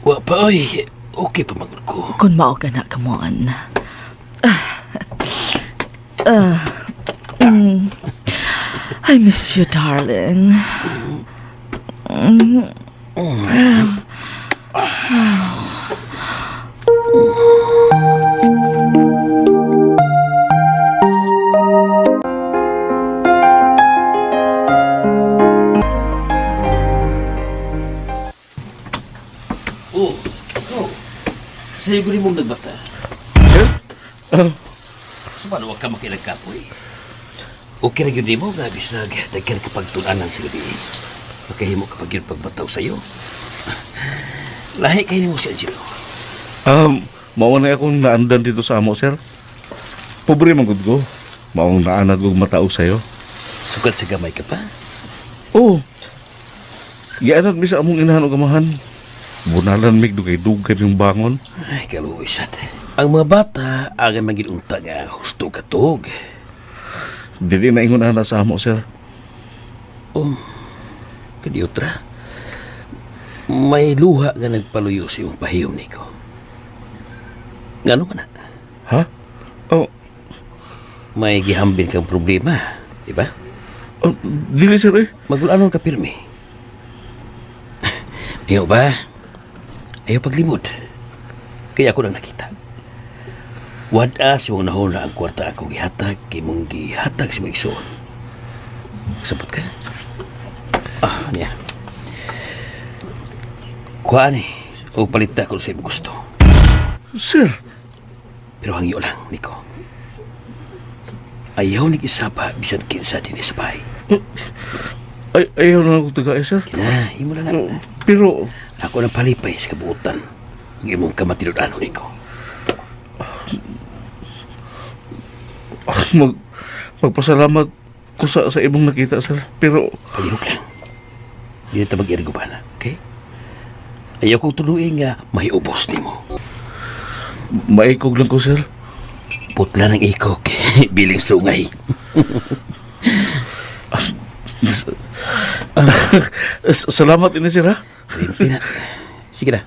Wa pa oy. Okay pa magud ko. Kung mao ka na, come on. I miss you, darling. Oh, oh. Sa'yo ko rin mong nagbata. Sir? Ah, Sumano, wag ka makilagkapoy. Okay na yun mo, nga bisag daghan ka pagtulanan sa gabi. Makahimo kapag yun pagbataw sa'yo. Lahi kayo mo si Angelo. Mao na akong naandan dito sa amo, sir. Pobre man gud ko. Maong naanad kog matao sa'yo. Sukad sa gamay ka pa. Oo. Gianad mi sa among inahan og amahan. Bunalan mig dugay-dugay ming bangon. Ay, kaluoy sad. Ang mga bata, agay magin-unta nga husto katog. Dili na ingon ana sa amo, sir. Oh, kadiotra. May luha nga nagpaluyo sa iyong pahiyom niko. Ngano man na? Ha? Oh, May gihambin kang problema, di ba? oh, dili sir eh. Magulanon ka pirmi. Ayaw ba? Ayaw paglimod. Kaya ako lang nakita. Wada si mong nahuna ang kwarta akong gihatag, kay mong gihatag si mong igsoon. Sabot ka? Ah, niya. Kuhaan eh. O palita kung sa imong gusto. Sir, Pero hangyo lang, Nico. Ayaw nag-isaba bisan kinsa din sa bahay. ay ayaw na ako taga eh, sir. Kina, imo na na. Pero Ako nang palipay sa kabuutan. Ang imong kamatinud-ano, Nico. ah, magpasalamat ko sa imong nakita, sir. Pero Palihog lang. Hindi ta mag-irgo ba na, okay? Ayaw kong tuluin nga mahiubos nimo. maikog lang ko, sir. Putla ng ikog, biling sungay. Salamat ini sir, ha? Rimpi na. Sige na.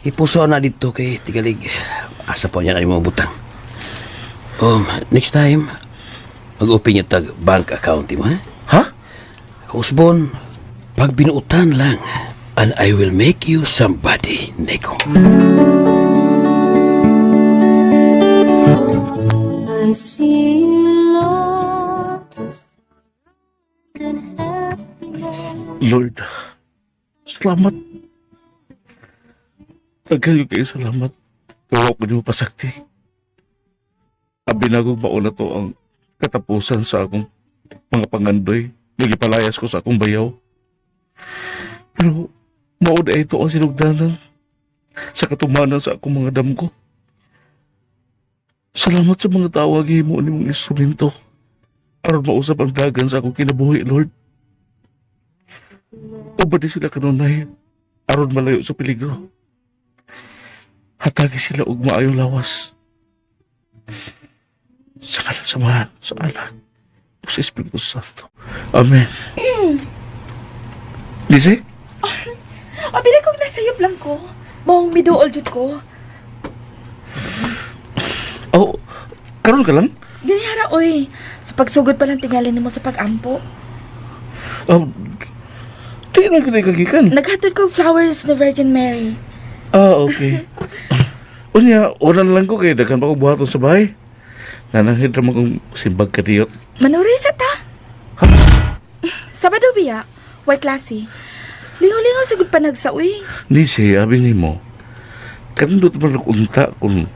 Ipuso na dito kay Tigalig. Asa po niya na imong butang. Next time, mag-open yung tag bank account mo, ha? Ha? Kausbon, pag binuutan lang, and I will make you somebody, Nico. Lord, salamat. Daghan kayo salamat. Kawa ko niyo pasakti. Abi na kong mauna to ang katapusan sa akong mga pangandoy. Nagipalayas ko sa akong bayaw. Pero mao na ito ang sinugdanan sa katumanan sa akong mga damgo. Salamat sa mga tawag himo nimong instrumento aron mausap ang dagan sa akong kinabuhi, Lord. Ubad di sila kanunay aron malayo sa peligro. Hatagi sila og maayong lawas. Sa ngalan sa Amahan, sa Anak, ug sa Espiritu Santo. Amen. Lizzie? Abi na kong nasayop lang ko. Maong miduol jud ko. Oh, karon ka lang? Dinihara oy. Sa pagsugod pa lang tingali nimo sa pag-ampo. Di na ganay kagikan. Naghatod ko og flowers ni Virgin Mary. Ah, okay. Unya, una na lang ko kay daghan pa ko buhaton sa bahay. Nananghid ra man kong simbag kadiyot. Manuray sa ta. Sabado biya. Way klase. Lingaw-lingaw sa gud panagsa uy. Lizzie, abi nimo. Kanindot man ako unta kung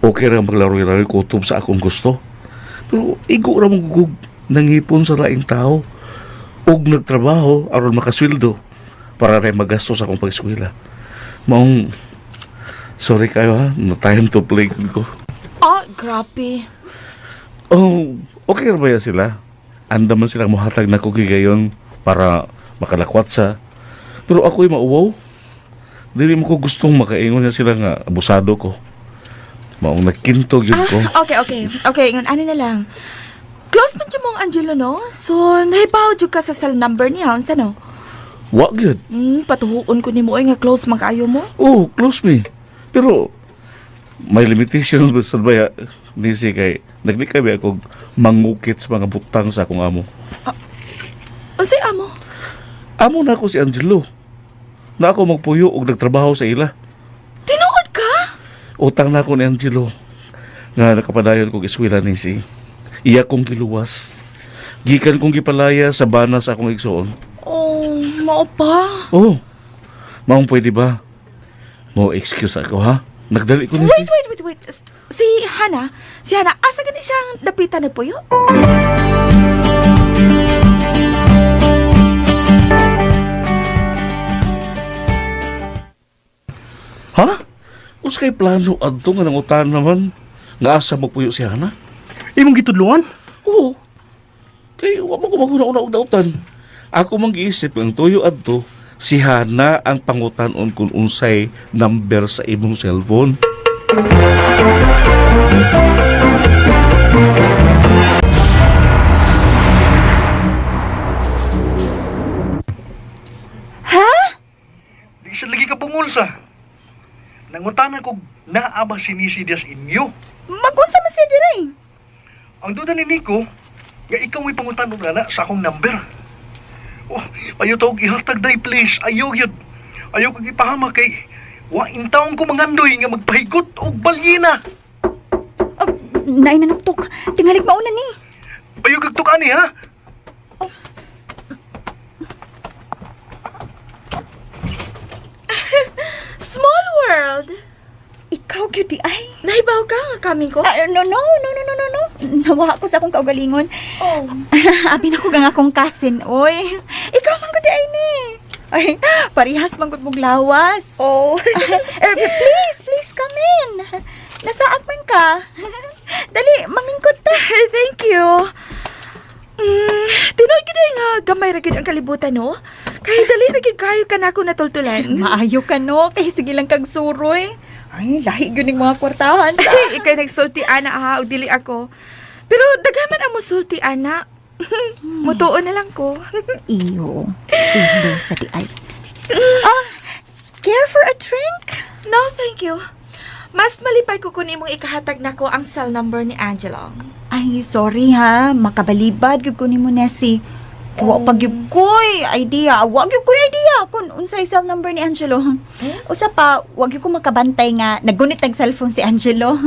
okay ra maglaro-laro kutob sa akong gusto. Pero igo ra mong gugug nangipon sa laing tao ug nagtrabaho aron makasweldo para rin magastos akong pag-eskwela. Maong sorry kayo ha, no time to play ko. Ah, grabe. Oh, okay ra ba yan sila? Anda man silang muhatag na kugi gayon para makalakwat sa. Pero ako'y mauwaw. Dili mo ko gustong makaingon niya sila nga abusado ko. Maong nagkintog yun ko. Ah, okay. Okay, ingon ani na lang. Close man jud mong Angelo, no? So, nahibaw jud ka sa cell number niya, unsa no? Wa gyud. Patuhuon ko nimo oy nga close man kaayo mo. Oh, close me. Pero may limitation ba sa baya ni si kay naglikay ba ako mangukit sa mga butang sa akong amo. Unsay amo? Amo na ako si Angelo. Na ako magpuyo og nagtrabaho sa ila. Tinuod ka? Utang na ako ni Angelo. Nga nakapadayon kong eskwela ni si. Iya kong giluwas. Gikan kong gipalaya sa bana sa akong igsoon. Oh, mao pa. Oh, maong pwede ba? Mo excuse ako ha? Nagdali ko ni si. Wait, wait, wait, wait. Si Hana, si Hana, asa gani siyang dapitan ni Puyo? Ha? Unsa kay plano adto nga nangutan naman? Nga asa magpuyo si Hana? Imong gitudloan? Oo. Kay wa man ko maguna-una og dautan. Ako man giisip ang tuyo adto si Hana ang pangutan-on kung unsay number sa imong cellphone. Di sa lagi ka pungol sa. Nangutana ko naa ba sinisi diya sa inyo. Magunsa man siya dire. Ang duda ni Nico, nga ikaw may pangutan na sa akong number. Oh, ayaw tawag ihatag day please. Ayaw yun. Ayaw kong ipahama kay wa intaon ko mangandoy nga magpahigot og balyena. Oh, naay nanuktok. Tingalig mauna ni. Ayaw kag tukani ha. Small world. Ikaw gyud di ay. Nahibaw ka nga kami ko? Ah, no, no, no, no, no, no, no. Nawa ko sa akong kaugalingon. Oh. Abi na ko gang akong cousin, oy. Ikaw man gud di ay ni. Ay, parehas man gud mong lawas. Oh. Eh, please, please come in. Nasaag man ka. Dali, mamingkot ta. Thank you. Tinuod gyud ay nga gamay ra gyud ang kalibutan no. Kay dali ra gyud kayo kanako natultulan. Maayo ka no, kay sige lang kag suroy. Ay, lahi gyud ning mga kwartahan sa. Ikay nagsulti ana ha og dili ako. Pero daghan man ang mosulti ana. Mutuon na lang ko. Iyo. Ilo sa di ay. Ah, care for a drink? No, thank you. Mas malipay ko kun imong ikahatag nako ang cell number ni Angelo. Ay, sorry ha. Makabalibad gyud ko nimo Nessie. Wa pa gyud ko'y idea. Wa gyud ko'y idea kung unsay cell number ni Angelo. Usa pa, wa gyud ko makabantay nga naggunit nag cellphone si Angelo.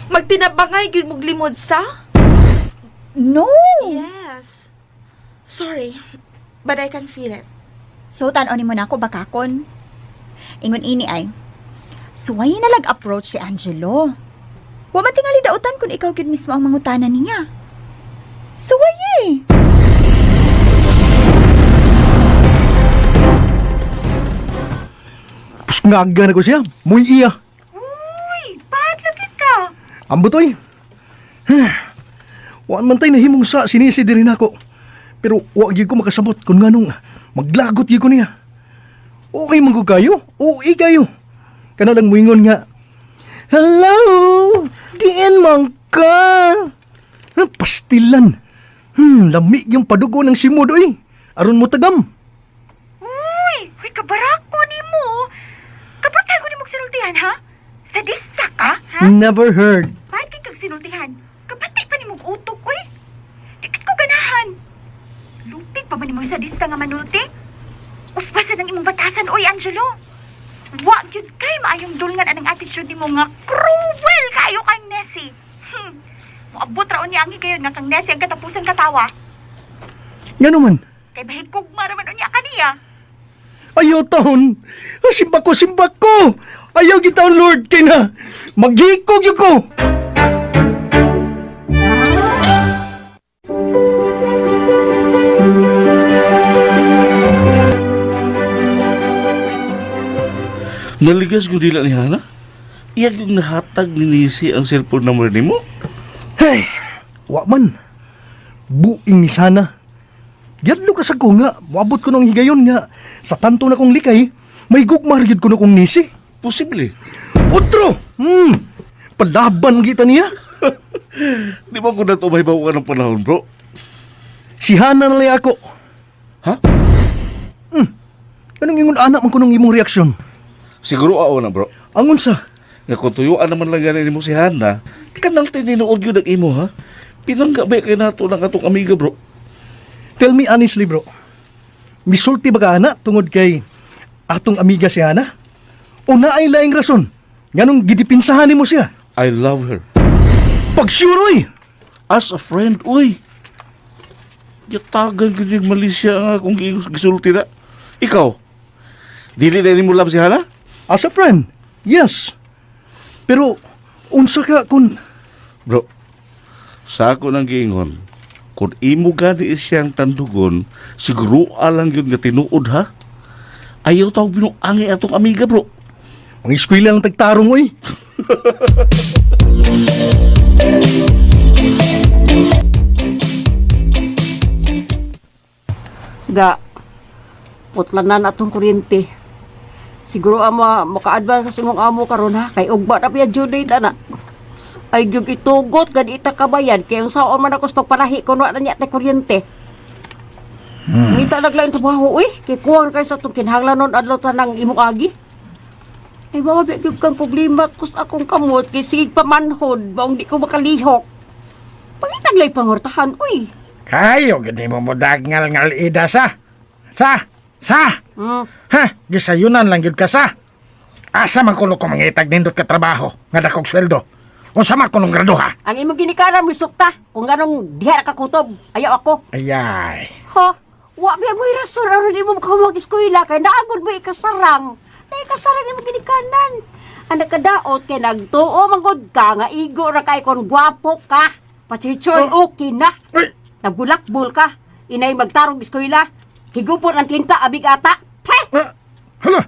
Magtinabangay gyud mog limod sa? No. Yes. Sorry, but I can feel it. So tan-aw nimo nako bakakon. Ingon ini ay. Suway na lag approach si Angelo. Wa man tingali dautan kung ikaw gyud mismo ang mangutana niya. Suway eh. Pusngaga na ko siya. Muy iya. Uy, padlaki ka. Ambot oy. Wa man tay nahimong sa sinisi diri nako. Pero wa gyud ko makasabot kung nganong maglagot gyud ko niya. Okay man ko kayo. Okay kayo. Kana lang moingon nga. Hello, diin man ka. Pastilan. Lami yung padugo ng simod oy. Aron mo tagam. Uy, uy, kabarako ni mo. Kapatay ko ni mong sinultihan, ha? Sadista ka, ha? Never heard. Bakit kay kag sinultihan? Kapatay pa ni mong utok, uy. Dikit ko ganahan. Lupig pa ba ni mo sadista nga manulti? Uspasan ang imong batasan, uy, Angelo. Wa gyud kay maayong dulngan anang attitude nimo nga cruel kayo kang Nessie. Moabot ra unya ang higayon nga kang Nessie ang katapusan katawa. Ngano man? Kay bahigkugma ra man unya kaniya. Ayaw taon. Simba ko, simba ko. Ayaw gitaon, Lord, kay na. Maghikog yun ko. Naligas ko dila ni Hana. Iya yung nahatag ni Nisi ang cellphone number nimo. Hey, wa man. Buing ni sana. Yadlo ka sa ko nga, moabot ko ng higayon nga. Sa tanto na kong likay, may gugmar gyud ko na kong nisi. Posible. Otro! Palaban kita niya. Di ba kung nato may ka ng panahon, bro? Si Hana na lang ako. Ha? Anong ingon anak man ko nung imong reaksyon? Siguro ao na, bro. Angon sa, Nga kung tuyuan naman lang gani nimo si Hana, kanang tinuod yun ang imo, ha? Pinangga ba kay nato ng atong amiga, bro? Tell me honestly, bro. Misulti ba ka, ana, tungod kay atong amiga si Hana? O naay laing rason? Nganong gidipinsahan nimo siya? I love her. Pag sure, oy! As a friend, uy. Gitagan gid yung Malaysia nga kung gisulti na. Ikaw, dili na nimo love si Hana? As a friend, yes. Pero, unsa ka kung... Bro, sa ako nang giingon, kung imo gani siyang tandugon, siguro alang yun nga tinuod ha? Ayaw tawag binuangi atong amiga, bro. Ang eskwela ng tagtarong, oy. Ga, putlan na atong kuryente. Siguro ama, maka-advance sa imong amo karon ha, kay ugma na piya due date ana. Ay gyud itugot gani ita kabayan kay ang saon man ako sa pagpanahi kun wa na niya tay kuryente. Ngita naglain trabaho uy, kay kuwang kay sa atong kinahanglanon adlaw tanang imong agi. Ay mao ba gyud kang problema kus akong kamot kay sige pamanhod baong di ko makalihok. Pangitaglay pangortahan uy. Kayo, gini mo mo dagngal-ngal ida sa. Sa! Sa! Ha? Gisayunan lang yun ka sa. Asa man kuno ko mangitag nindot ka trabaho nga dakog sweldo. Unsa man kunong graduha? Ang imong ginikanan mo sukta kung ganong diha ra ka kutob. Ayaw ako. Ayay. Ha? Wa ba mo'y rason aron imo makahumag eskwela kay naagod mo ikasarang. Na ikasarang imong ginikanan. Ang nakadaot kay nagtuo manggod ka nga igo ra kay kon gwapo ka. Pachichoy okay na. Uy! Nagulakbol ka. Inay magtarong eskwela. Higupon ang tinta abig ata. Peh! Ah, hala!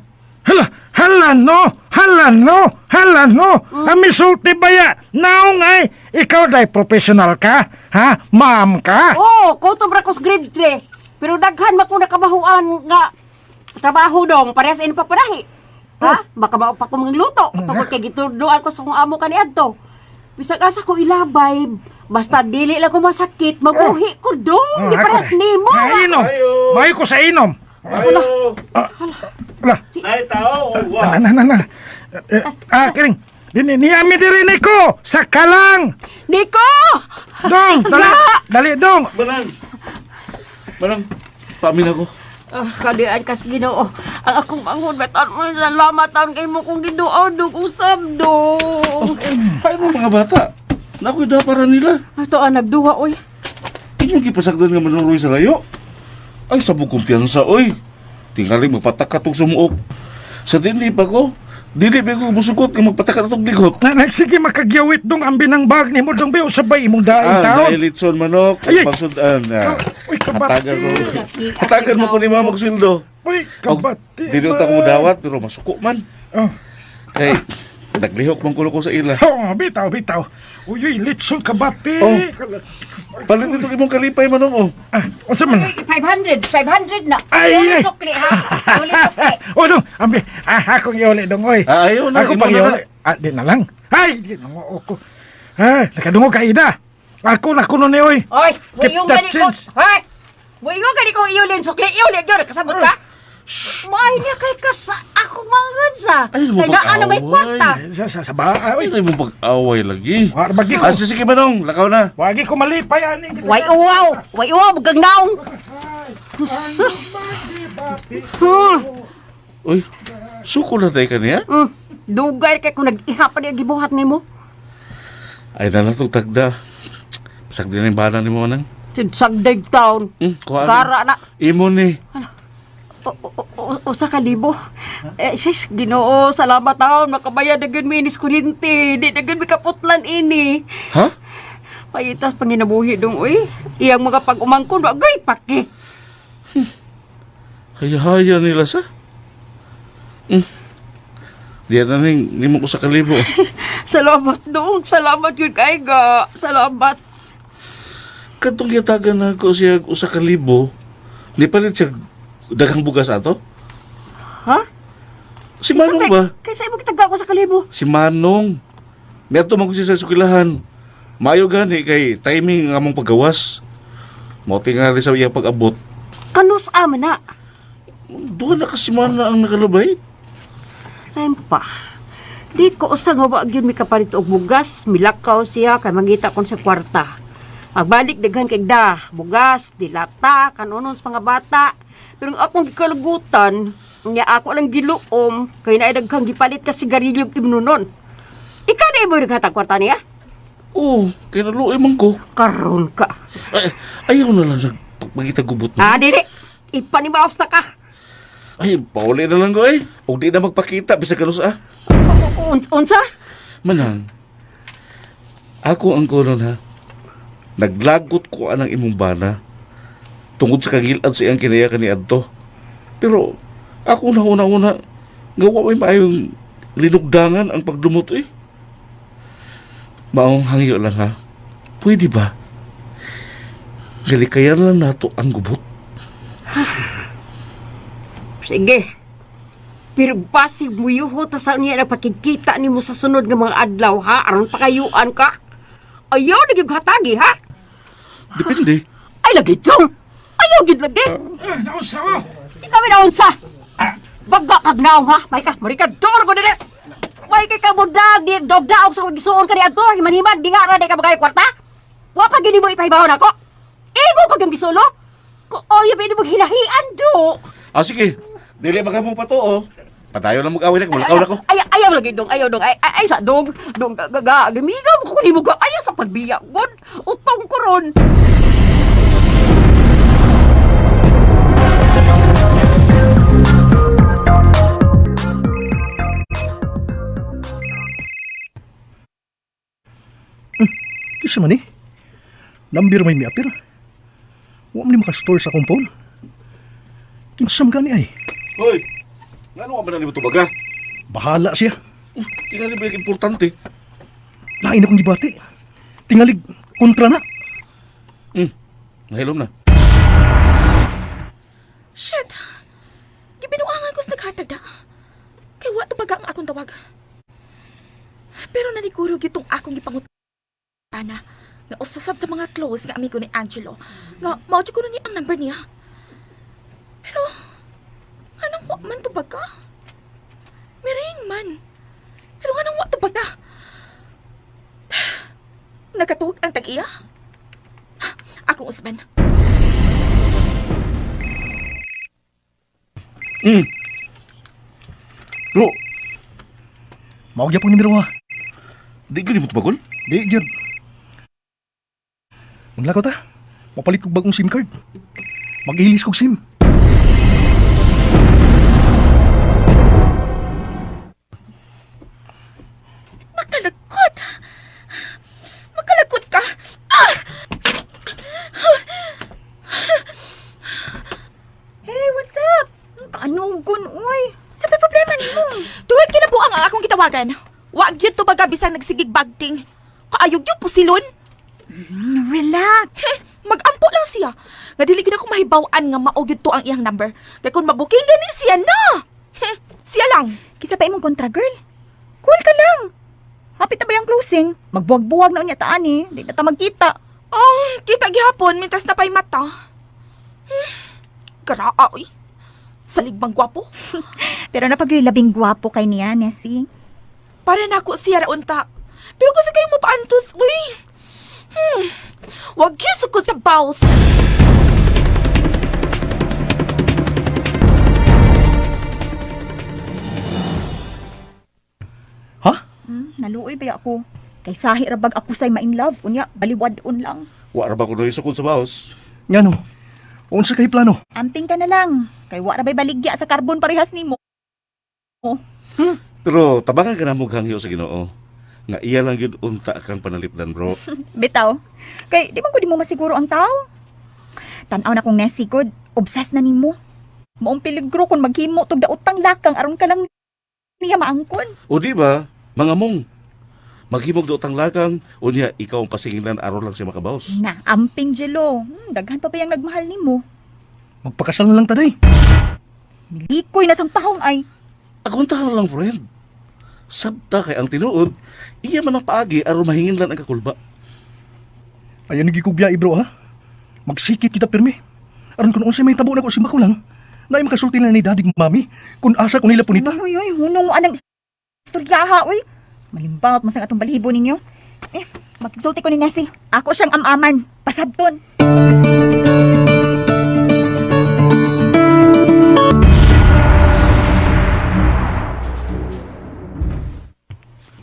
Hala! Hala no! Hala no! Hala no! Ang misulti ba ya? Naong ay! Ikaw day professional ka? Ha? Ma'am ka? Oo, kutob ra ko sa grade 3. Pero daghan man ko nakabahuan nga trabaho dong parehas ini papanahi. Ha? Makabao pa ko mga luto. Tungod kay gituduan ko sa kong amo kaniadto. Bisag asa ko ilabay, basta dili lang ko masakit, mabuhi ko dong, di parehas nimo. Mainom! Mayo ko sa inom! Ayo! Hala! Nay tao, wa. Na, na, na, na. Eh, ah, kiring. Dini, niyami diri niko! Sa kalang! Nico! Dong! Dali! Dali, dong! Manang. Manang, paamin ako. Ah, kadian kas Ginoo. Ang akong manghud beton mo salamat ang kay mo kong Ginoo dong usab dong. Ay mo mga bata. Nakoy da para nila. Ato ang nagduha oy. Inyong gipasagdan nga manuroy sa layo. Ay, sabog kumpiyansa, oy. Tingali magpatak tong sumuok. Sa dindi pa ko, Dili ba ko musugot nga magpataka na tong ligot. Na nagsige makagyawit dong ang binangbag nimo dong biyo sabay imong daing Ah, taon. dahil litson manok, Ay, ay. pagsudan. Ah, Uy, kabati. hatagan ko. Hatagan mo ko ni mama sweldo. Uy, Og, kabati. Dili unta ko mo dawat pero masuko man. Oh. Kay naglihok man kuno ko sa ila. Oh, bitaw, bitaw. Uy, uy, litson kabati. Oh. Palit nito imong kalipay manong oh. Ah, unsa man? 500, 500 na. Ay, Uli ay. sukli ha. Uli sukli. Oh, dong, ambi. Ah, akong iuli dong, oy. Ah, ayaw na, Ako imo pang na iuli. Ah, di na lang. Ay, di na mo ako. Ah, nakadungog ka, Ida. Ako na kuno ni, oy. Oy, Keep muingon that gani ko. change. Hoy! Muingon gani ko iulin sukli, iuli gyud kasabot ka. May niya kay kasa ako manggod sa. Ay, mo Kay naa na may pag-away. kwarta. Sa ba? Ah, Ay, oy. mo pag-away lagi. Wa bagi ko. Ah, sige manong, lakaw na. Wagi ko malipay aning. Way uwaw, way uwaw bugang naong. Uy, suko na tayo kaniya. Dugay kay ko nag-iha pa niya gibuhat nimo. Ay, na lang itong tagda. Pasag din ang bana ni mo nang. Sagdag town. Kuha na. Kara na. Imo ni. Usa ka libo. Eh, sis, Ginoo, salamat taon. Makabayad na gyud mi inis kuryente. Di na gyud mi kaputlan ini. Ha? Pagitas panginabuhi dong, uy. Iyang mga pag-umangkon, wagay paki. Haya-haya nila sa. Diyan na ning nimo ko sa kalibo. Salamat dong. Salamat yun kay ga. Salamat. Katong gitagan na ko siya usa ka libo, di palit siya daghang bugas ato? Ha? Si Manong ba? Kaysa imo kitagda ko sa kalibo. Si Manong. Meron man ko siya sa sukilahan. Mayo gani kay timing ang among paggawas. Mao tingali sa iyang pag-abot. Kanus ama na. Duha na kasi man na ang nakalabay. Time pa. Di ko usag mawa gyud mi kapalit og bugas, milakaw siya kay mangita kon sa kwarta. Pagbalik daghan kay da, bugas, dilata, kanonon sa mga bata. Pero ang akong gikalagutan, nya ako lang giluom kay naay daghang gipalit ka sigarilyo ug imnunon. Ikaw na imo naghatag kwarta niya? Oo, kay naluoy man ko. Karon ka. Ay, ayaw na lang nagpagpagita gubot mo. Ah, dili. Ipanimaos na ka. Ay, pauli na lang ko eh. O di na magpakita, bisag kanus ah. Unsa? Manang, ako ang konon ha. Naglagot ko anang imong bana. Tungod sa kagilad sa iyang kinaya kaniadto. Pero ako na una-una, gawa may maayong linugdangan ang pagdumot eh. Maong hangyo lang ha. Pwede ba? Galikayan lang nato ang gubot. Sige. Pero basig muyuho ta sa niya na pakikita nimo sa sunod nga mga adlaw ha aron pakayuan ka. Ayaw na gyud hatagi ha. Depende. Ay lagi dong. Ayaw gyud lagi. Ah, nausa ko. Ikaw na unsa. Bagga kag naong ha. May ka, mari ka dor ko dire. May kay ka mudag di dogdaog sa gisuon ka ni adto himan-himan di nga ra di ka magayo kwarta. Wa pa gini mo ipahibawon ako. Imo pa gyud gisulo. Ko oy ba mo hinahian do. Ah, sige. Dili ba ka mo pato, oh. Padayon lang mag-away na, malakaw na ko. Ay, ayaw lagi dong, ayaw dong. Ay, ay, ay sa dong, dong gaga, gamiga mo ko nimo ka. Ayaw sa pagbiya gud. Utong ko ron. Kisa man eh. Number may miapir. Wa man ni makastore sa akong phone. Kinsam gani ay. Hoy, ngano ka man na nimo tubaga? Bahala siya. Tingali ba yung importante? Lain akong gibati. Tingalig kontra na. Nahilom na. Shit! Gibinuangan ko sa naghatag da. Kay wa tubaga ang akong tawag. Pero naliguro gitong akong gipangutana nga usasab sa mga close nga amigo ni Angelo nga mao jud kuno ni ang number niya. Pero anong wa man tubaga? Miring man. Pero anong wa tubaga? Nakatuog ang tag-iya? Akong usban. Bro, Mao gyapon numero ha. di gani mo tubagon? Di gyud. Unla ko ta. Mapalit kog bagong SIM card. Mag-ilis kog SIM. tawagan. Wa gyud to baga bisan nagsigig bagting. Kaayog gyud pusilon. Relax. Magampo lang siya. Nga dili gyud ako mahibaw-an nga mao gyud to ang iyang number. Kay kung mabuking gani siya na. Siya lang. Kisa pa imong kontra, girl. Cool ka lang. Hapit na ba yung closing? Magbuwag-buwag na unya taan eh. Di na ta magkita. Oh, kita gihapon mintras na pa'y mata. Karaa, oy. Salig bang gwapo? Pero napag yung labing gwapo kay niya, Nessie. Para nako siya ra unta. Pero kasi kayo mapaantos, uy. Wag gyud sukod sa boss. Ha? Naluoy ba ako? Kay sahi ra bag ako say ma-in love. Unya, baliwadon lang. Wa ra ba ko sukod sa baos? Ngano? Unsa kay plano? Amping ka na lang. Kay wa ra bay baligya sa carbon parehas nimo. Pero tabangan ka na mo hangyo sa Ginoo. Nga iya lang gyud unta kang panalipdan, bro. Bitaw. Kay di man ko di mo masiguro ang tao. Tan-aw na kong Nessie good. Obsessed na nimo. Maong peligro kung maghimo tug daotang lakang aron ka lang niya maangkon. O di ba, mga mong, maghimog daotang lakang, unya ikaw ang pasingilan aron lang siya makabaos. Na, amping Jello. Daghan pa ba yung nagmahal nimo? Magpakasal na lang taday. Nilikoy na sang pahong ay. Agunta ka na lang, friend. Sabta kay ang tinuod, iya man ang paagi aron mahinginlan ang kakulba. Ayaw nagikugbiya, bro, ha? Magsikit kita pirmi. Aron kung unsay may tabo na ko si Makulang, naay makasulti na ni daddy ug mami kung asa ko nila punita. Uy, uy, hunong mo anang istoryaha, uy. Malimbangot mo sang atong balhibo ninyo. Eh, magsulti ko ni Nessie. Ako siyang amaman. Pasabton.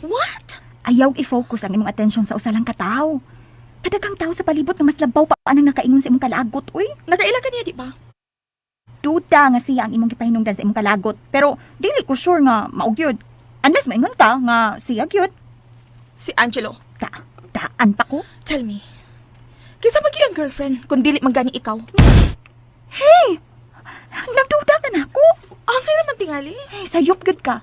What? Ayaw i-focus ang imong atensyon sa usa lang ka tawo. Kadaghang tao sa palibot nga mas labaw pa anang nakaingon sa imong kalagot, uy. Nakaila ka niya, di ba? Duda nga siya ang imong gipahinungdan sa imong kalagot. Pero dili ko sure nga mao gyud. Unless maingon ka nga siya gyud. Si Angelo. Ta, taan pa ko. Tell me. Kinsa man gyud ang girlfriend kung dili man gani ikaw? Nagduda ka na ako. Ang ah, man tingali. Eh, sayop gyud ka.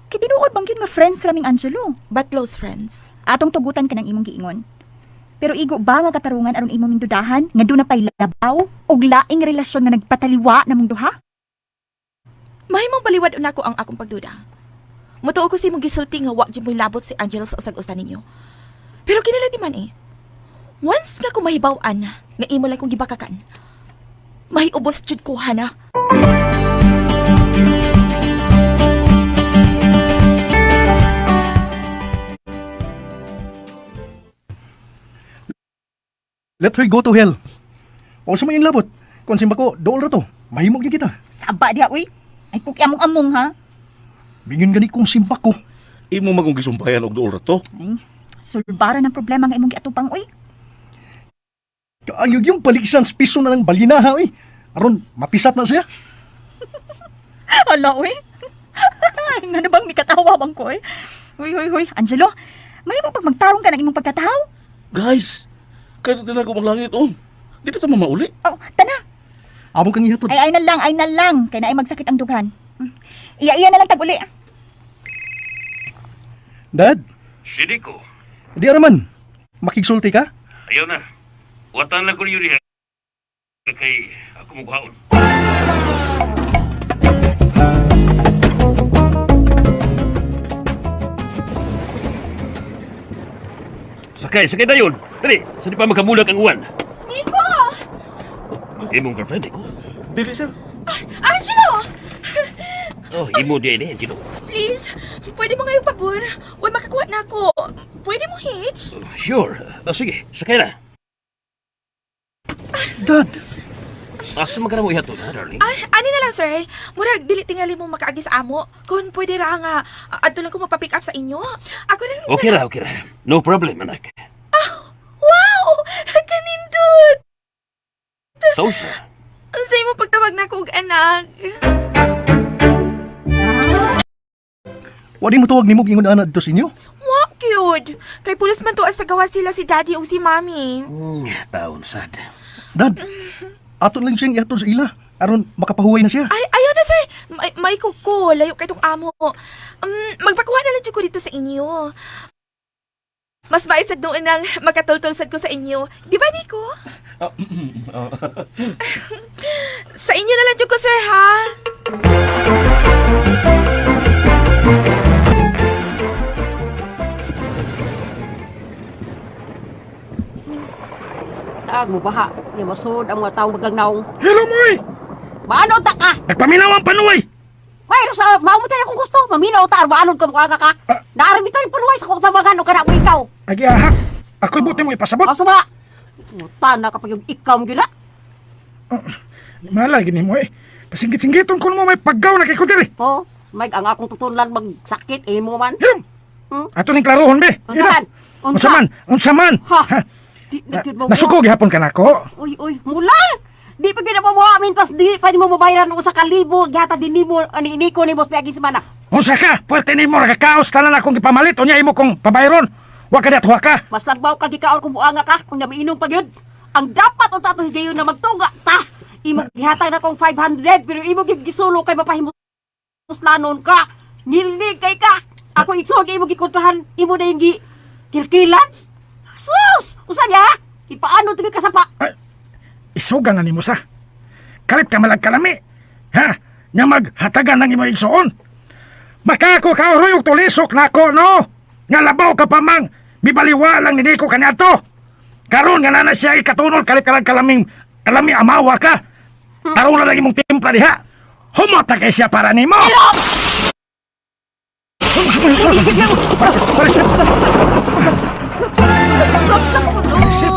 Kay tinuod bang gyud nga friends raming Angelo. But close friends. Atong tugutan ka ng imong giingon. Pero igo ba nga katarungan aron imong mindudahan nga duna pay labaw og laing relasyon nga nagpataliwa namong duha? Mahimong baliwad una ko ang akong pagduda. Mutuo ko sa imong gisulti nga wa jud mo'y labot si Angelo sa usag-usa ninyo. Pero kinala di man eh. Once nga ko mahibaw-an nga imo lang kong gibakakan, mahiubos jud ko hana. Let her go to hell. Unsa may labot? Kung simba ko, dool ra to. Mahimog gyud kita. Saba diha uy. Ay kuki among-among ha. Bingon gani kung simba ko. Imo magong gisumpayan og duol ra to. Ay, sulbaran ang problema nga imong giatupang uy. Kaayog yung baligsan piso na ng balina ha, oy. Aron mapisat na siya. Hala uy. Ano bang mikatawa bang ko uy? Uy, uy, uy. Angelo, mahimo pag magtarong ka ng imong pagkataw. Guys, kaya na ko langit on. Di pa ta mamauli. Oh, tana. Amo kang ihatod. Ay, ay na lang, ay na lang. Kay naay magsakit ang dughan. Iya, iya na lang tag-uli. Dad, Si Nico, di araman. Makigsulti ka? ayaw na. Watan lang ko niyo diha. Kay ako mughaon. Sakay, sakay dayon. Dali, sa di pa makabulag ang uwan. Nico! Imong girlfriend, Nico. Dili sir. Angelo! Oh, imo di ini, Angelo. Please, pwede mo ngayong pabor? Uy, makakuha na ako. Pwede mo hitch? Sure. Oh, sige, sakay na. Dad, Asa man ka na mo ihatod, ha, darling? Ay, ani na lang, sir. Murag, dili tingali mo makaagi sa amo. Kung pwede ra nga, adto lang ko mapapick up sa inyo. Ako lang. Okay ra, okay ra. No problem, anak. Wow! Kanindot! Sausa. Sa imong pagtawag na ako og anak. wadi mo tawag nimo ingon ana dito sa inyo. Wa cute. Kay pulos man tuwa sa gawa sila si Daddy o si Mommy. Taon sad. Dad, aton lang siyang ihatod sa ila aron makapahuway na siya. Ay, ayaw na. sir. May kuko. Layo kay tong amo. Magpakuha na lang jud ko dito sa inyo. Mas maisad noon ang makatultol sad ko sa inyo. Di ba, Nico? Sa inyo na lang jud ko, sir, ha? Taag mo baha. Nga masud ang mga taong magagnaong. Hello moy! Maano ta ka? Nagpaminaw ang panuway! May sa mao mo tayo kung gusto. Maminaw ta arbaanon ka mukha ka. Ah. Naarami tayo panuway sa kong tabangan o kana mo ikaw. Agi aha. Ako'y buti mo ipasabot. Kaso ba? Muta na kapag yung ikaw mo gina. Malay gini mo eh. Pasinggit-singgiton ko mo may paggaw na kay Kudiri. Po, may ang akong tutunlan magsakit eh mo man. Hilom! Hmm? Ato ning klarohon be. Unsa man? Unsa man? Unsa man? Ha? Ha? Di na gyud mo. Nasuko gihapon ka nako. Uy, uy, mula! Di pa gina mo mo amin pas di pa nimo mabayaran og usa ka libo gihatag din nimo ani niko ni boss biaging semana. Unsa ka? Puwerte nimo ragakaos tanan akong gipamalit unya imo kong pabayron. Wa ka diha ka. Mas lagbaw ka gikaon kung buanga ka kung namiinom pa gyud. Ang dapat unta ato higayon na magtunga ta. Imo gihatag na kong 500 pero imo gyud gisulo kay mapahimuslanon ka. Ngilnig kay ka. Ako igsoon kay imo gikontrahan, imo na yung gi kilkilan. Sus! Usa niya? Ipaano tigil ka sapa? Isugan na nimo sa. Kalit ka malag kalami. Ha? Nya maghatagan ng imo igsoon. Makako ka oroy og tulisok nako no. Nga labaw ka pa mang mibaliwa lang ni Nico kaniadto. Karon nga nana siya ikatunol kalit ka lang kalaming kalami amawa ka. Karon na lang imong timpla diha. Humot na kay siya para nimo. Mariset, Mariset,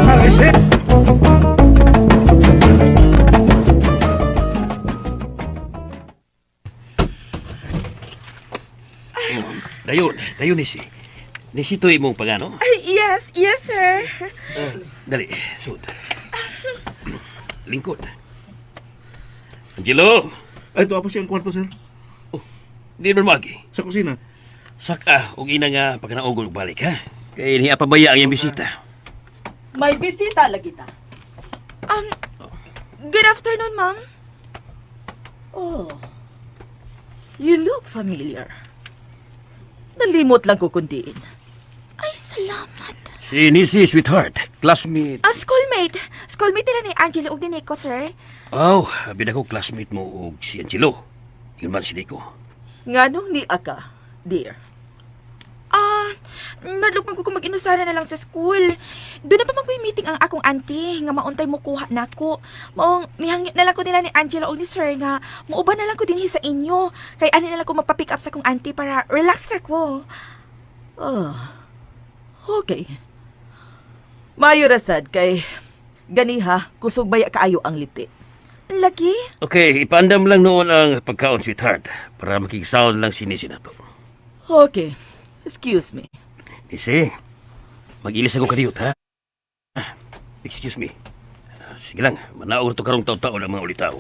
Mariset. Dayon, dayon ni si. Ni si to imong pagano. Ay, yes, yes, sir. Dali, sud. Lingkod. Angelo, Ay, ito pa siyang kwarto, sir. di man magi. Sa kusina. Saka og ina nga pagkanaugol og balik ha. Kay niya pabaya ang iyang bisita. May bisita lagi ta. Um, good afternoon, ma'am. Oh. You look familiar. Nalimot lang ko kundiin. Ay, salamat. Si Nisi, sweetheart, classmate. Ah, schoolmate. Schoolmate nila ni Angelo ug ni Nico, sir. Oh, abi na ko classmate mo og si Angelo. Yun man si Nico. Nganong ni aka, dear? Ah, nadlok man ko kung mag-inusara na lang sa school. Doon na pa man ko'y meeting ang akong auntie nga mauntay mo kuha nako. Maong mihangyo na lang ko nila ni Angela o ni Sir nga muuban na lang ko dinhi sa inyo. Kay ani na lang ko magpa-pick up sa akong auntie para relax ra ko. Oh. Okay. Mayo ra sad kay ganiha kusog baya kaayo ang liti. Lagi? Okay, ipaandam lang noon ang pagkaon, sweetheart, para makikisound lang si Nisi na to. Okay. Excuse me. Nisi, mag-ilis ako kadiyot, ha? Ah, excuse me. Ah, sige lang, manaog to karong taon-taon ang mga ulitaw.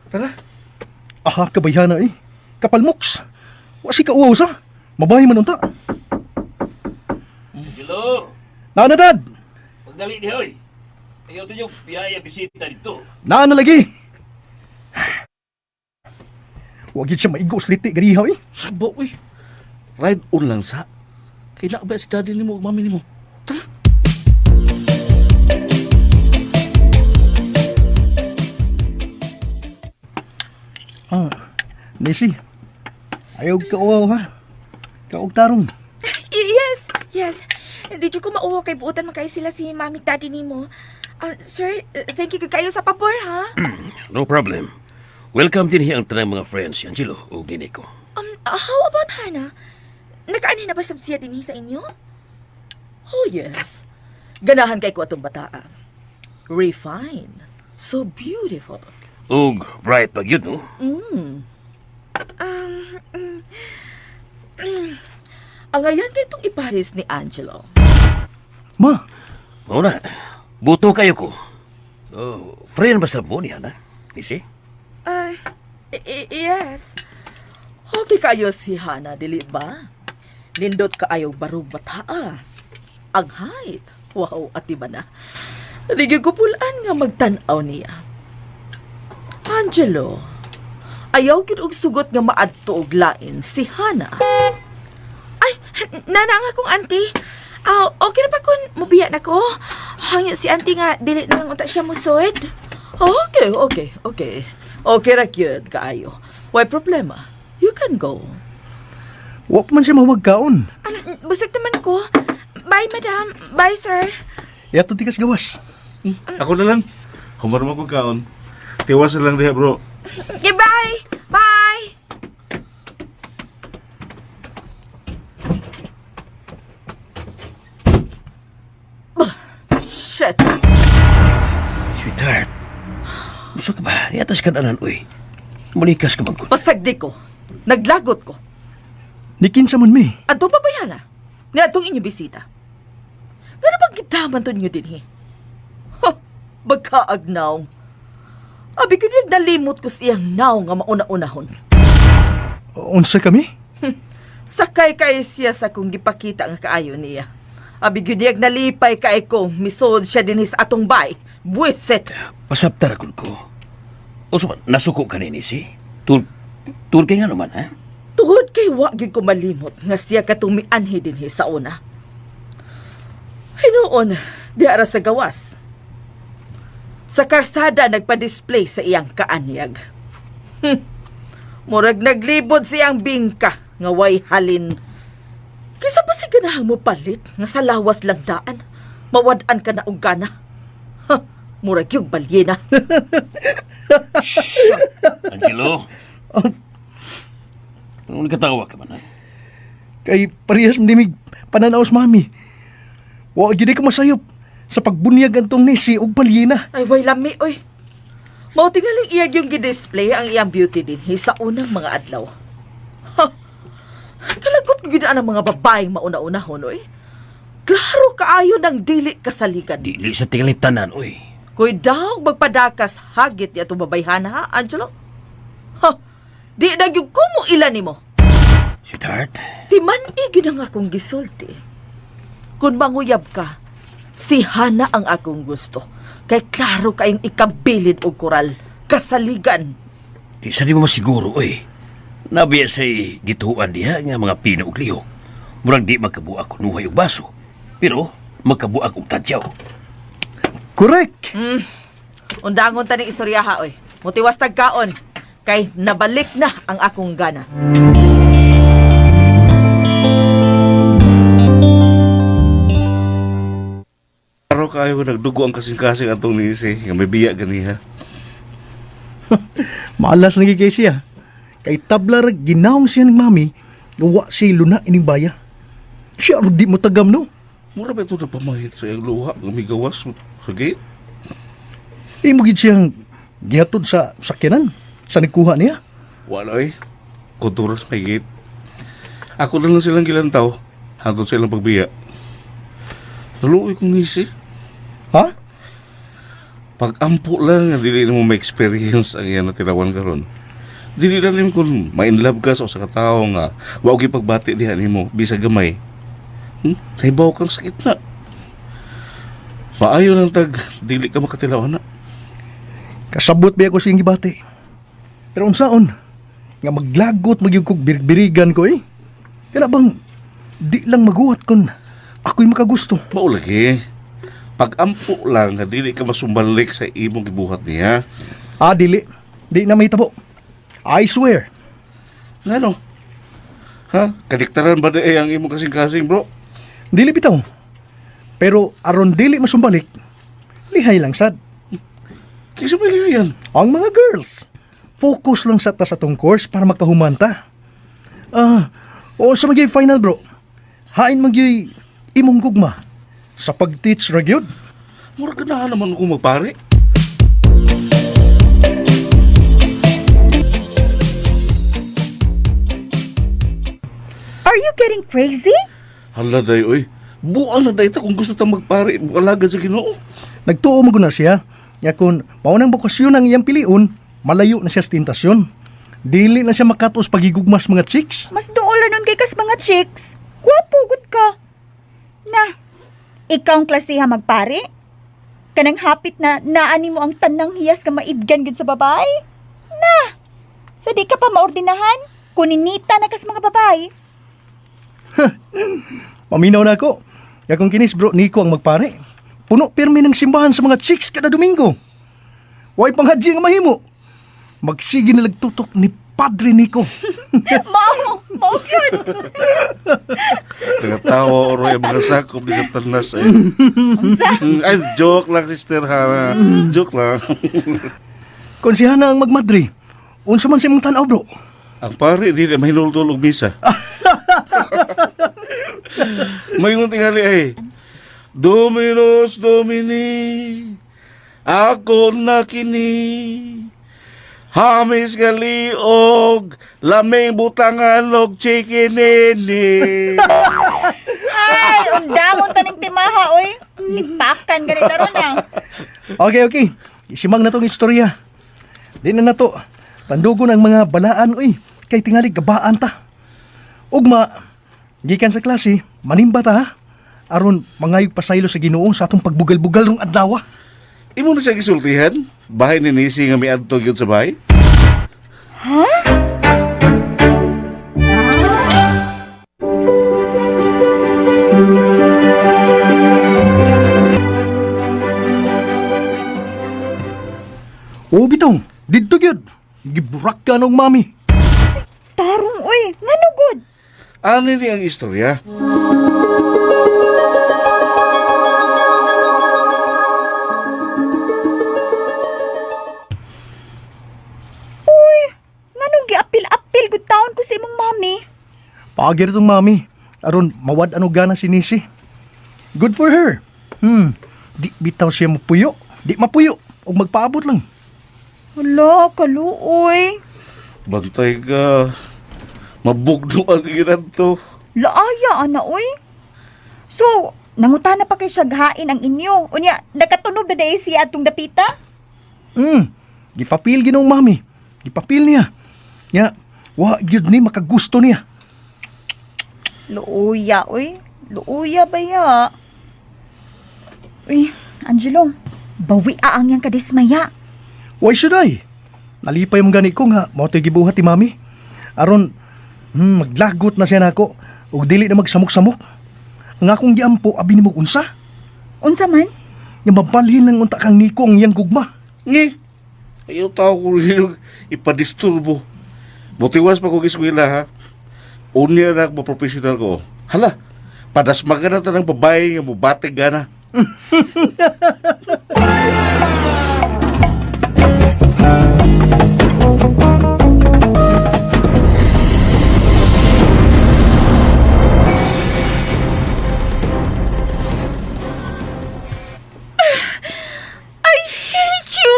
Tara. Aha, kabayhana eh. Kapalmoks. Wa si kauwaw sa. Mabahay man unta. Angelo, Naa na dad. pagdali ni hoy. Ayaw to yung biyaya bisita dito. Naa na lagi. Wa gyud siya maigo sa liti ganiha eh. Sabo, uy. Ride on lang sa. Kaila ba si daddy nimo ug mami nimo? Tara. Ah, Nisi. Ayaw ka uwaw ha. Kaog tarong. Yes, yes. Di jud ko mauwa kay buotan man kay sila si mami daddy nimo. Ah, sir, thank you kayo sa pabor ha. No problem. Welcome din ang tanang mga friends, si Angelo ug ni Nico. How about Hana? Nakaanhi na ba sab siya dinhi sa inyo? Oh yes. Ganahan kay ko atong bataa. Refine. So beautiful. Ug bright pag yun, no? Mm. Um, mm, Ang ayan kay itong ipares ni Angelo. Ma, Mao na. Buto kayo ko. Oh, friend ba sa mo ni Hana? Nisi? ah, yes. Okay kayo si Hana, dili ba? Nindot kaayo barug bataa. Ang height, Wow, ati ba na? Di gyud ko pulaan nga magtan-aw niya. Angelo, ayaw gyud og sugot nga maadto og lain si Hana. Ay, nana nga akong auntie. Ah, okay na pa kun mubiya na ko. Hangyo si auntie nga dili na lang unta siya musod. Okay, okay, okay. Okay ra gyud kaayo. Way problema. You can go. Wa pa man siya mawag kaon. Busog naman ko. Bye, madam. Bye, sir. Yato tikas gawas. Ako na lang. Humar mo kong kaon. Tiwas na lang diha, bro. Okay, bye. Bye. Shit. Sweetheart, gusto ka ba? Yatas ka tanan, uy. Malikas ka magkun. Pasagdi ko. Naglagot ko. Nikinsa man mi. Adto pa ba yan ah? Nga atong inyong bisita. Nga na bang gidaman to niyo din he? Ha, bagkaagnaw. Abi ko niyang nalimot ko siyang naw nga mauna-unahon. Unsa kami? Sakay kay siya sa kong gipakita nga kaayo niya. Abi gyud niyang nalipay kay ko, misod siya dinhi sa atong bay. Buwisit. Pasaptar kun ko. O so, nasuko ka nini si? Tul, tul kay nga naman, ha? Tuhod kay wa gyud ko malimot nga siya katong mianhi dinhi sa una. Hinuon, di ara sa gawas. Sa karsada nagpa-display sa iyang kaanyag. Murag naglibod siyang bingka nga way halin. Kaysa pa sa ganahan mo palit nga sa lawas lang daan, mawad-an ka na og gana. Ha, murag yung balyena. Angelo. Anong nakatawa ka man, ha? Kay parehas man dimig pananaw sa mami. Wa gyud ko masayop sa pagbunyag antong nisi og balyena. Ay, way lami, oy. Mao tingaling iyag yung gidisplay ang iyang beauty dinhi sa unang mga adlaw. Ha! Kalagot ko gyud ang mga babaeng mauna-unahon, oy. Klaro kaayo ng dili kasaligan. Dili sa tingaling tanan, uy. Kuy daw magpadakas hagit ni atong babayhana, ha, Angelo? Ha! Di na gyud ko mo ila nimo. Sweetheart, Di man gyud ang akong gisulti. Kung manguyab ka, si Hana ang akong gusto. Kay klaro kayong ikabilin og koral, kasaligan. di sa di mo masiguro, uy. Nabiya sa'y gituan diha nga mga pino ug lihok. Murag di magkabuak kunuhay og baso. Pero magkabuak og tadyaw. Correct. Undangon ta ni istoryaha oy. Mutiwas tagkaon kay nabalik na ang akong gana. Klaro kayo nagdugo ang kasing-kasing atong nisi. Nga may biya ganiha. Maalas na gyud kay siya. Kay tabla ra ginawong siya ng mami nga wa siya luna ining baya. Siya ro di mo tagam no. Mura ba ito na pamahit sa iyang luha? Nga may gawas sa gate? Imo gid siyang gihatod sa sakyanan sa nagkuha niya. Wala eh. Konturas may gate. Ako na lang silang gilantaw. Hantod sa ilang pagbiya. Naluoy kong ngisi. Ha? Pag-ampo lang, dili na mo ma-experience ang iyan na tilawan karon. Dili na rin kung ma-inlove ka sa usa ka tawo nga wa og ipagbati diha nimo bisag gamay. Nahibaw kang sakit na. Maayo lang tag dili ka makatilaw na. Kasabot ba ako siyang gibati. Pero unsaon? Nga maglagot magyud kog birbirigan ko eh. Kana bang di lang maguwat kun ako'y makagusto. Mao lagi. Pag-ampo lang nga dili ka masumbalik sa imong gibuhat niya. Ah, dili. Di na mahitabo. I swear. Ngano? Ha? Kadiktaran ba di eh ang imong kasing-kasing, bro? Dili bitaw. Pero aron dili masumbalik, lihay lang sad. Kisa may lihayan. Ang mga girls, focus lang sa tas atong course para makahumanta. Ah, o sa magyay final bro. Hain magyay imong gugma sa pag-teach ra gyud. Mura ka na naman ako magpare. Are you getting crazy? Hala day, oy. Buang na day ta kung gusto ta magpare, bualagad sa Ginoo. Nagtuo mo na siya. Nga kung mao nang bokasyon ang iyang piliun, malayo na siya sa tentasyon. Dili na siya makatuos pagigugmas mga chicks. Mas duol ra nun kay kas mga chicks. Gwapo gud ka. Na. Ikaw ang klasiha magpare? Kanang hapit na naani mo ang tanang hiyas nga maibgan gyud sa babae? Na! Sa di ka pa maordinahan, kuninita na kas mga babae. Paminaw na ako. Ya kung kinis bro Nico ang magpare. Puno pirmi ng simbahan sa mga chicks kada Domingo. Way panghadji nga mahimo. Magsige na lagtutok ni Padre Nico. Mao, mao gyud. Nagatawa oro yung mga sakop ni Satanas eh. Unsa? Ay, joke lang, Sister Hana. Joke lang. Kung si Hana ang magmadre, unsa man sa imong tan-aw bro? Ang pare, di na mahinuldol og misa. Mayngon tingali ay, Dominus Domini, ako na kini, hamis galiog, laming butangan og chikinini. Ay, undangon taning timaha oy. Lipakan ganito ron ah. Okay, okay. Isimang na tong istorya. Di na nato. Tandugon ang mga balaan oy. Kay tingali gabaan ta. Ugma, gikan sa klase, manimba ta ha. Aron mangayog pasaylo sa Ginoo sa atong pagbugal-bugal rong adlaw. Imo na siya gisultihan? Bahay ni Nisi nga miadto gyud sa bahay? Oo bitaw, didto gyud. Giburak ka nog mami. Tarong oy, ngano gud? Ano ni ang istorya? Uy, nganong giapil-apil gud taon ko sa imong mami? Paagir tong mami. Aron mawad ano gana si Nisi. Good for her. Di bitaw siya mapuyo. Di mapuyo. Og magpaabot lang. Hala, kaluoy. Bantay ka. Mabugno ang ginanto. Laaya ana oy. So, nangutana pa kay siya gahain ang inyo. Unya, nakatunob na dahil siya atong dapita? Gipapil ginong mami. Gipapil niya. Nya, wa gyud ni makagusto niya. Luuya, oy. Luuya ba ya? Uy, Angelo, bawi ang yang kadismaya. Why should I? Nalipay mong gani ko nga mao to'y gibuhat ni mami. Aron maglagot na siya nako ug dili na magsamok-samok. Ang akong giampo abi nimo unsa? Unsa man? Nga mabalhin lang unta kang Nico ang iyang gugma. Ngi. Ayaw tao ko rin ipadisturbo. Mutiwas pa kong eskwela ha. Unya na ako professional ko. Hala, padasmagan na tanang babae nga mubatig gana. I hate you!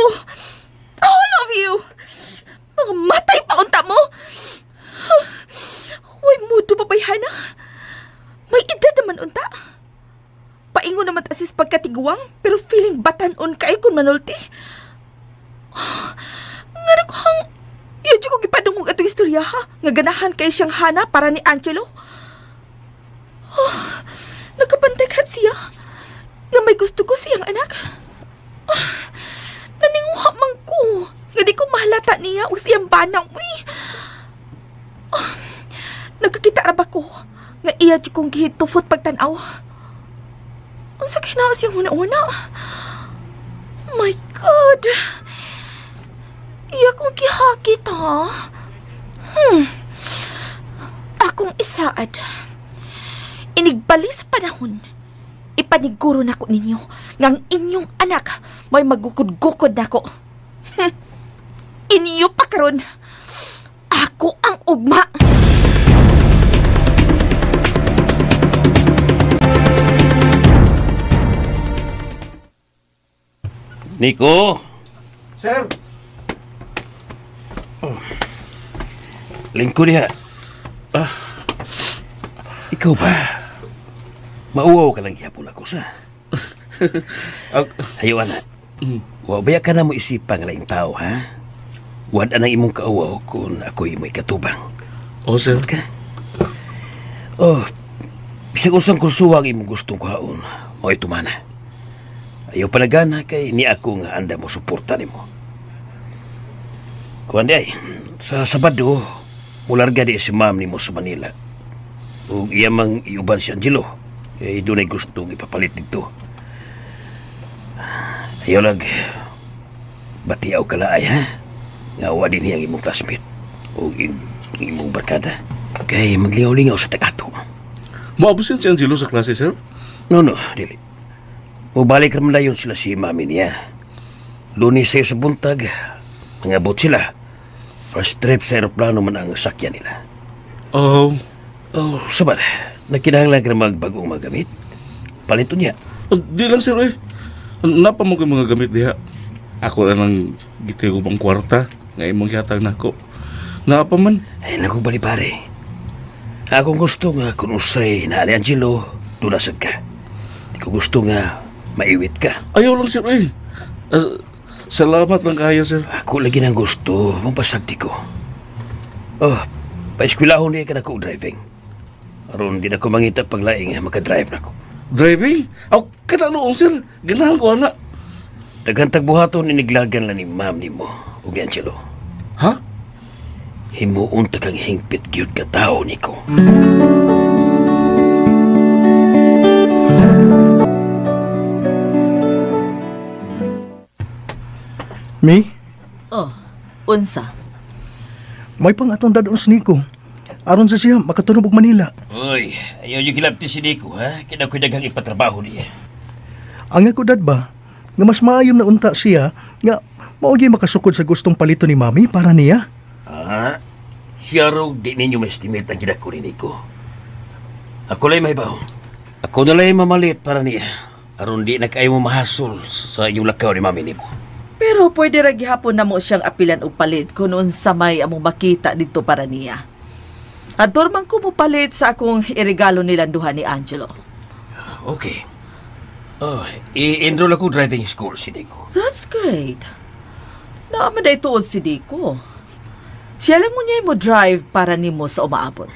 All of you! Mga matay pa unta mo! Uy, mudo pa bayhana. May edad naman unta. Paingon naman asis pagkatiguang, pero feeling batanon kay kun manulti. Nga na ko hang... Yun ko gipadungog atong istorya ha. Nga ganahan kay siyang hana para ni Angelo. Oh, nagkapantay siya. Nga may gusto ko siyang anak. Naninguha man ko. Nga di ko mahalata niya o siyang banang, uy. Ah, nagkakita ra ba ko? Nga iya jud kong gihitufot pagtanaw. Unsa kay naa siyang una-una? My God! Iya kong gihakit, ha? Akong isaad. Inigbali sa panahon. Ipaniguro nako ninyo nga ang inyong anak may magukod-gukod nako. Inyo pa karon. Ako ang ugma. Nico, Sir, lingko diha. Ah. Ikaw ba? Mauwaw ka lang gihapon ako sa. Ayaw ana. Wa baya ka na mo isipan nga laing tao ha? Wad ang imong kauwaw kung ako'y may katubang. Oh, sir. Ka? Oh, bisag usang kursuwa ang imong gustong kuhaon. Mo'y tumana. Ayaw panagana kay ni ako nga anda mo suporta nimo. Kuan di ay, sa Sabado, mularga di si ma'am nimo sa Manila. Ug iya mang iuban si Angelo. Kay dunay gustong ipapalit dito. Ayaw lag, batiaw kalaay ha? Nga wa din ang imong classmate o imong barkada. Kay maglingaw-lingaw sa tag-ato. Moabsent si Angelo sa klase, sir? No, no, dili. Mubalik raman dayon sila si mami niya. Lunes sa buntag, mangabot sila. First trip sa aeroplano man ang sakyan nila. Oh, Oh, sabat, nagkinahanglan ka na magbagong mga gamit. Palito niya. Di lang, sir, eh. Napa mo kay mga gamit diha. Ako na lang gitigo pang kwarta. Nga imong gihatag nako. Napa man. Ay, naku, bali pare. Akong gusto nga kung usay na ni Angelo, dunasag ka. Di ko gusto nga maiwit ka. Ayaw lang, sir, eh. Ah, salamat lang kayo, sir. Ako lagi nang gusto, mapasagdi ko. Oh, paeskwelahon niya ka na ko driving. Aron di na ko mangita paglaing makadrive na ko. Driving? Aw, kada noong, sir. Ganahan ko, ana. Daghan tagbuhaton iniglagan lang ni ma'am nimo ug ni Angelo. Ha? Himuon ta kang hingpit gyud ka tawo niko. Mi, Oh, unsa? may pang atong dadon sa Nico. Aron sa siya makatunog og Manila. Uy, ayaw yung kilabti si Nico, ha? Kaya ko'y daghang ipatrabaho niya. Ang ako dad ba, nga mas maayo na unta siya nga mao gyud makasukod sa gustong palito ni mami para niya. Ah, siya raw di ninyo ma-estimate ang gidako ni Nico. Ako la'y mahibaw. Ako na la'y mamalit para niya. Aron di na kayo mo mahasol sa inyong lakaw ni mami nimo. Pero pwede ra gihapon na mo siyang apilan og palit kung unsa may among makita didto para niya. Adtor man ko mopalit sa akong iregalo nilang duha ni Angelo. Okay. Oh, i-enroll ako driving school si Nico. That's great. Naa man day tuod si Dico. Siya lang mo niya mo drive para nimo sa umaabot.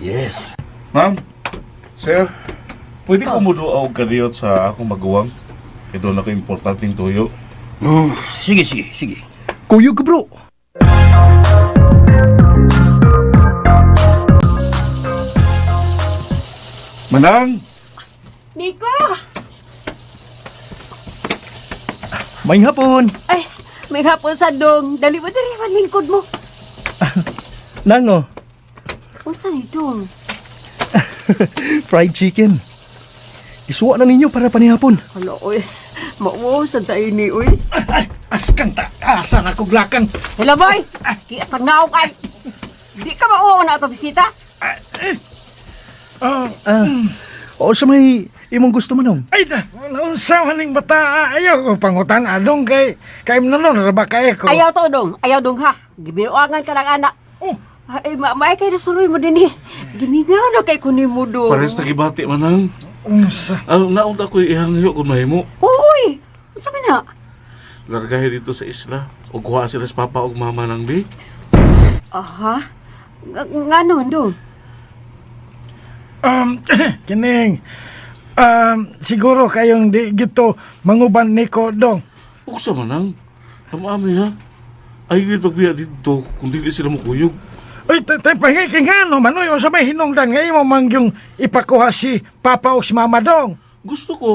Yes. Ma'am, sir, pwede ko muduaw kadiyot sa akong maguwang? Kaya doon ako importanteng tuyo. Sige, sige, sige. Kuyog ka bro. Manang! Nico! May hapon. Ay, may hapon sa dong. Dali mo diri lingkod mo. Nango, Unsa ni dong? fried chicken. Isuwa na ninyo para panihapon. Hala oy. Mauo sa tayo ni oy. Ay, askang ta, asa na kog lakang. Hello boy. Ki pagnaog ay. Di ka mauo na ato bisita. Oh, Ah, o sa may imong gusto manong. ay, da, naunsa man ning bata, ayaw ko pangutan adong kay kay nanon ra ba kay ko. Ayaw to dong. Ayaw dong ha. Gibinuangan ka lang anak. Oh. Ay, ma maay kay nasuroy mo din eh. Gimingaw na kay kunin mo dong. Parehas na gibati, Manang. Unsa? Ang naunta ko ihangyo kung mahimo. Uy, unsa man na? Largahe dito sa isla. O kuha sila sa papa o mama ng di. Aha. Nga naman dong. Kining siguro kayong di gito manguban niko dong. Puksa, Manang. Amami ha. Ay, yun pagbiya dito kung dili sila makuyog. Uy, tay pahingi kay ngano man uy, unsa may hinungdan nga imo man yung ipakuha si papa o si mama dong. Gusto ko.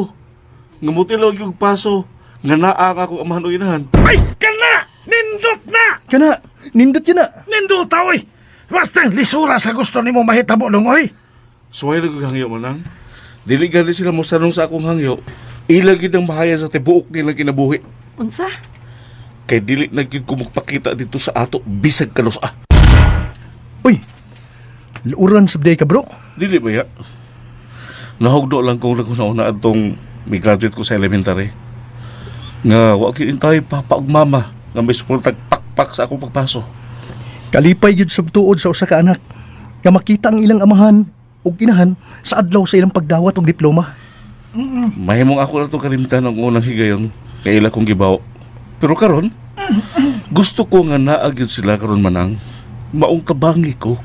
Ngamuti lang yung paso. Nga naa ka akong amahan o inahan. Ay, kana! Nindot na! Kana, nindot yun na. Nindot ta, uy! Basta lisura sa gusto nimo mahitabo dong, uy! Suway lang kong hangyo, Manang. Dili gani sila mosanong sa akong hangyo. Ila gid ang mahaya sa tibuok nilang kinabuhi. Unsa? Kay dili na gid ko magpakita dito sa ato bisag kanusa. Uy, luuran sabday ka bro. Dili ba ya? Nahugdo lang kong naguna-una atong may graduate ko sa elementary. Nga wa gyud intay papa ug mama nga may suportag pakpak sa akong pagpaso. Kalipay gyud sa tuod sa usa ka anak nga makita ang ilang amahan ug inahan sa adlaw sa ilang pagdawat og diploma. Mahimong ako na itong kalimtan ang unang higayon nga ila kong gibaw. Pero karon, gusto ko nga naa gyud sila karon manang maong tabangi ko.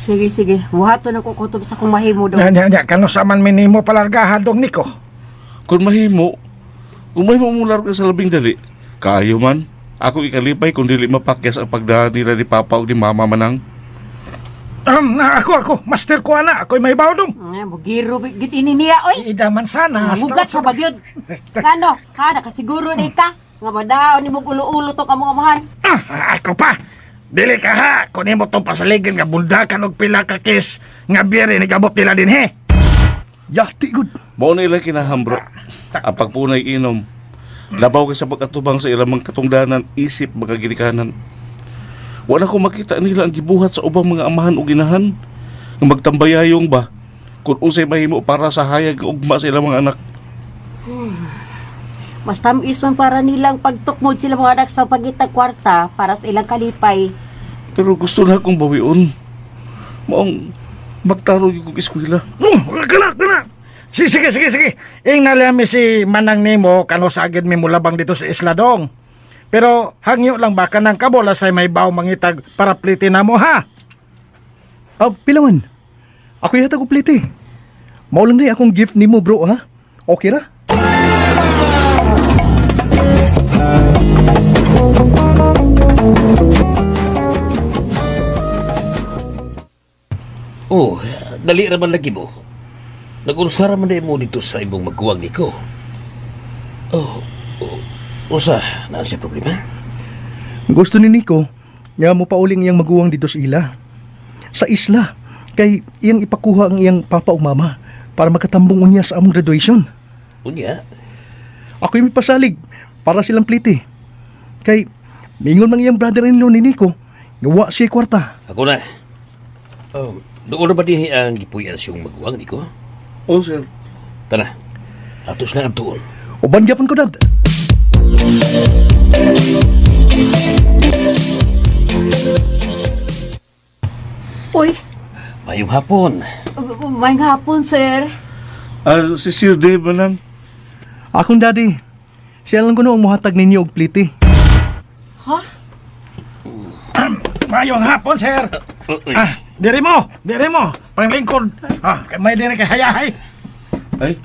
Sige, sige. Buhaton ako kutob sa kung mahimo dong. Nya nya nya kano sa man minimo palargahan dong Nico. Kung mahimo mo larga sa labing dali, kaayo man. Ako ikalipay kung dili mapakyas ang pagdaan nila ni Papa o ni Mama Manang. Ako ako, master ko ana, ako'y may dong. Nga, bugiro gid ini niya oy. Ida man sana. Mamugat sa bagyod. Kano? Ha, nakasiguro na ka. Nga madaon ni mong ulo-ulo to kamong amahan. Ah, ako pa. Dili ka ha, kun imo tong pasaligin nga bundakan og pila ka kes nga biyere nigabot nila dinhi. Yati gud. Mao na ilang kinahambro. Ang pagpunay inom. Labaw kay sa pag-atubang sa ilang mga katungdanan, isip mga ginikanan. Wala ko makita nila ang gibuhat sa ubang mga amahan o ginahan. Nga magtambayayong ba? Kung unsay mahimo para sa hayag nga ugma sa ilang mga anak. Mas tamis man para nilang pagtukmod sila mga anak sa pagpagitag kwarta para sa ilang kalipay. Pero gusto na akong bawion. Maong magtaro yung kong eskwela. Oh, kana kana. Sige sige sige sige. Ing nalami si Manang nimo kano sagid mi mulabang dito sa isla dong. Pero hangyo lang ba kanang kabola say may baw mangitag para pliti na mo ha. Ah, pila man. Ako yata ko plite. Mao lang day akong gift nimo bro ha. Okay ra? Oh, dali ra man lagi mo. Nag-unsa ra man mo dito sa imong maguwang niko. Oh, oh, usa na siya problema? Gusto ni Nico nga mo pauling iyang maguwang dito sa ila. Sa isla kay iyang ipakuha ang iyang papa ug mama para makatambong unya sa among graduation. Unya, Ako yung pasalig para silang plite. Kay mingon mang iyang brother-in-law ni Nico nga wa siya kwarta. ako na. Oh, doon na ba dinhi ang gipuy-an siyang maguwang niko? Oh, sir. Tara, atos lang ang tuon. Uban gyapon ko dad. Uy, Mayong hapon. may hapon, sir. Ah, si Sir Dave Manang. Akong daddy. Siya lang kuno ang muhatag ninyo og plite. Ha? Mayong hapon sir. Ah, diri mo, diri mo. Panglingkod. Ah, kay may diri kay hayahay. Ay,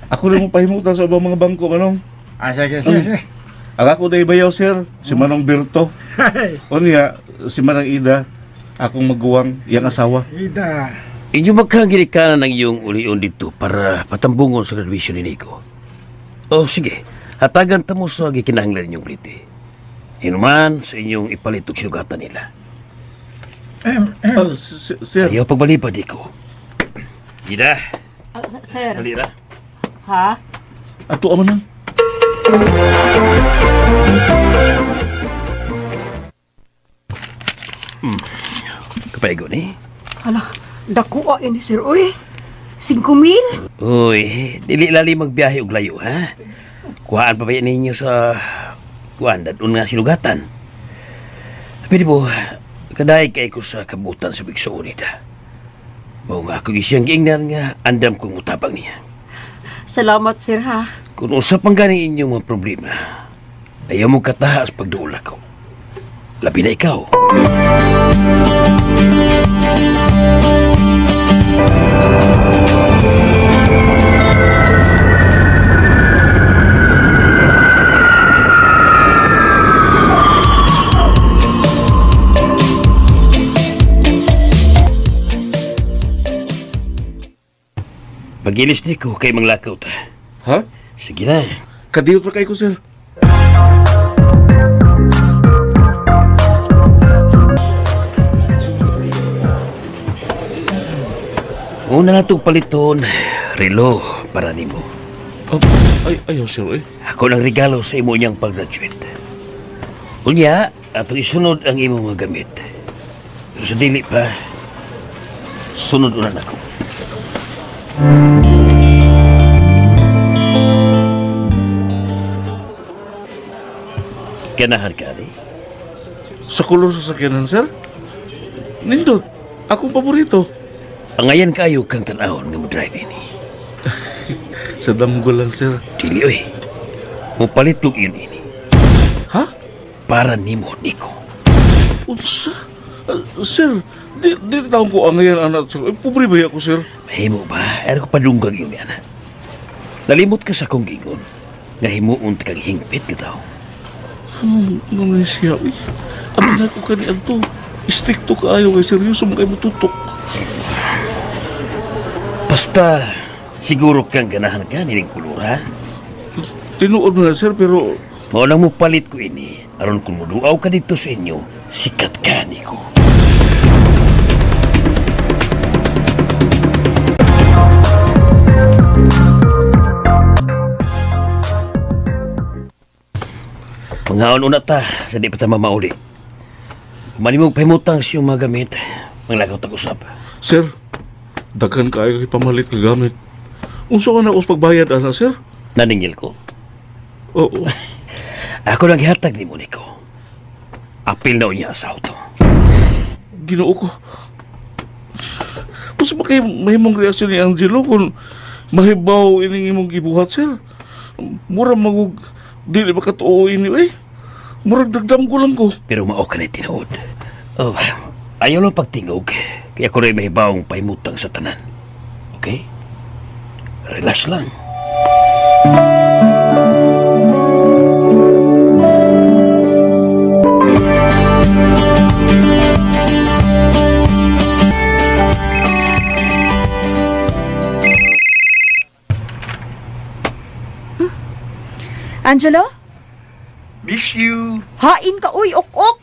ako na mo pahimutan sa ubang mga bangko, Manong. Ah, sige sige. sige. Ang ako na ibayaw, sir. Si Manong Berto. O niya, si Manang Ida, akong maguwang, iyang asawa. Ida. Inyo magkagirikanan ng iyong ulion dito para patambungon sa graduation ni Nico. Oh, sige. Hatagan ta mo sa gikinahanglan ninyong plite. Inuman sa inyong ipalit og sinugatan nila. Ah, sir, Ayaw pagbalipad, Nico. Ida, Ah, sir. dali ra. Ha? ato ang Manang. Kapaigo ni. Hala, dako ah, ini sir. Uy, 5,000? Uy, dili lali magbiyahe og layo, ha? Kuhaan pa ba yan ninyo sa kuhaan, dadun nga sinugatan. Pwede po, kadaig kay ko sa kabutan sa bigsoon nita. Mao nga ako siyang giingnan nga andam kong mutabang niya. Salamat, sir, ha? Kung usa pang gani inyong mga problema, ayaw mo kataas pagduol ako. Labi na ikaw. Pagilis ni ko kay manglakaw ta. Ha? Sige na. Kadiyot ra kay ko, sir. Una na itong paliton, relo para nimo. Oh, ay, ayaw, sir, eh. Ako ng regalo sa imo niyang pag-graduate. Unya, atong isunod ang imong mga gamit. Pero sa dili pa, sunod unan ako. Ganahan ka, ani? Sa kulor sa sakyanan, sir? Nindot, akong paborito. Angayan kayo kang tanahon nga mo-drive ini. Sa damgo lang, sir. Dili, oy. Mupalit kong iyon ini. Ha? Para nimo, Nico. Unsa? Ah, sir, Di taon ko angayan, anak, sir. Eh, pobre ba ako, sir? Mahimo ba? Ayaw ko padunggang yun, ana. Nalimot ka sa akong gingon. Nga himuon ti kang hingpit ka tao. Ano na siya, uy. Abi na ko kani adto. Stricto kaayo kay seryoso mo kay mututok. Basta, siguro kang ganahan ka nining kulor, ha? Tinuod mo na, sir, pero Mao lang mo palit ko ini. Aron kung muduaw ka dito sa inyo, sikat ka niko. Pangaon una ta sa di pa ta mamauli. Manimog pahimutang siyong mga gamit, manglagaw tag usap. Sir, daghan kaayo kay pamalit nga gamit. Unsa ka na us pagbayad ana, sir? Naningil ko. Oo. Ako lang gihatag ni Monico. Apil na unya sa auto. Ginoo ko. Unsa ba kay mahimong reaksyon ni Angelo kung mahibaw ining imong gibuhat, sir? Mura magug dili makatuo ini eh. Murag dagdam ko lang ko. Pero mao ka na tinuod. Oh, ayaw lang pagtingog. Kaya ko rin mahibawong pahimutang sa tanan. Okay? Relax lang. Angelo? Miss you. Hain ka uy, ok-ok.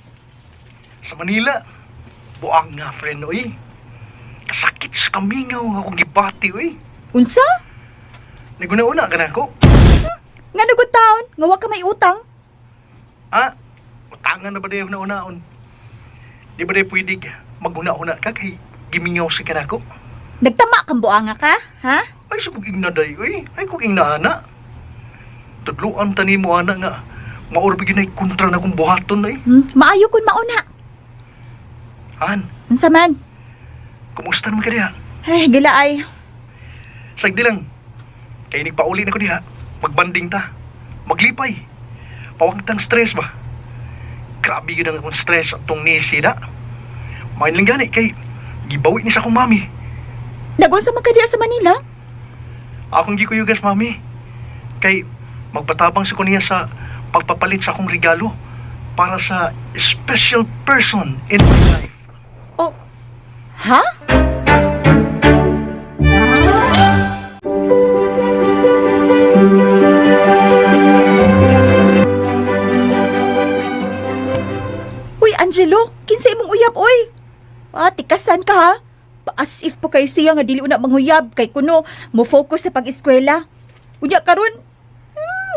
Sa Manila. Buang nga, friend, oy. Kasakit sa kamingaw nga akong gibati, oy. Unsa? Naguna-una ka na ako. Nga nugod taon, nga wa ka may utang. Ha? Utangan na ba dayo na-unaon? Di ba dayo pwede maguna-una ka kay gimingaw sa kanako? Nagtama kang buanga ka, ha? Ay, sa kong ingna day, oy. Ay, kung ingna, ana. Tudluan tani mo, ana, nga. Maurbi yun ay kontra na kong buhaton, ay. Maayo kun mauna. Han, Unsa man? kumusta naman ka diha? Ay, gila ay. Sagdi lang. Kay nagpauli na ko diha. Magbanding ta. Maglipay. Pawag tang stress ba? Grabe yun ang akong stress atong nisi na. Main lang gani kay gibawi ni sa akong mami. Nagunsa man ka diha sa Manila? Akong gikuyugas mami. Kay magpatabang sa ko niya sa pagpapalit sa akong regalo para sa special person in my life. Oh. Ha? Uy, Angelo, kinsa imong uyab oy? Ah, tikasan ka ha. Pa as if po kay siya nga dili una manguyab kay kuno mo focus sa pag-eskwela. Unya karon,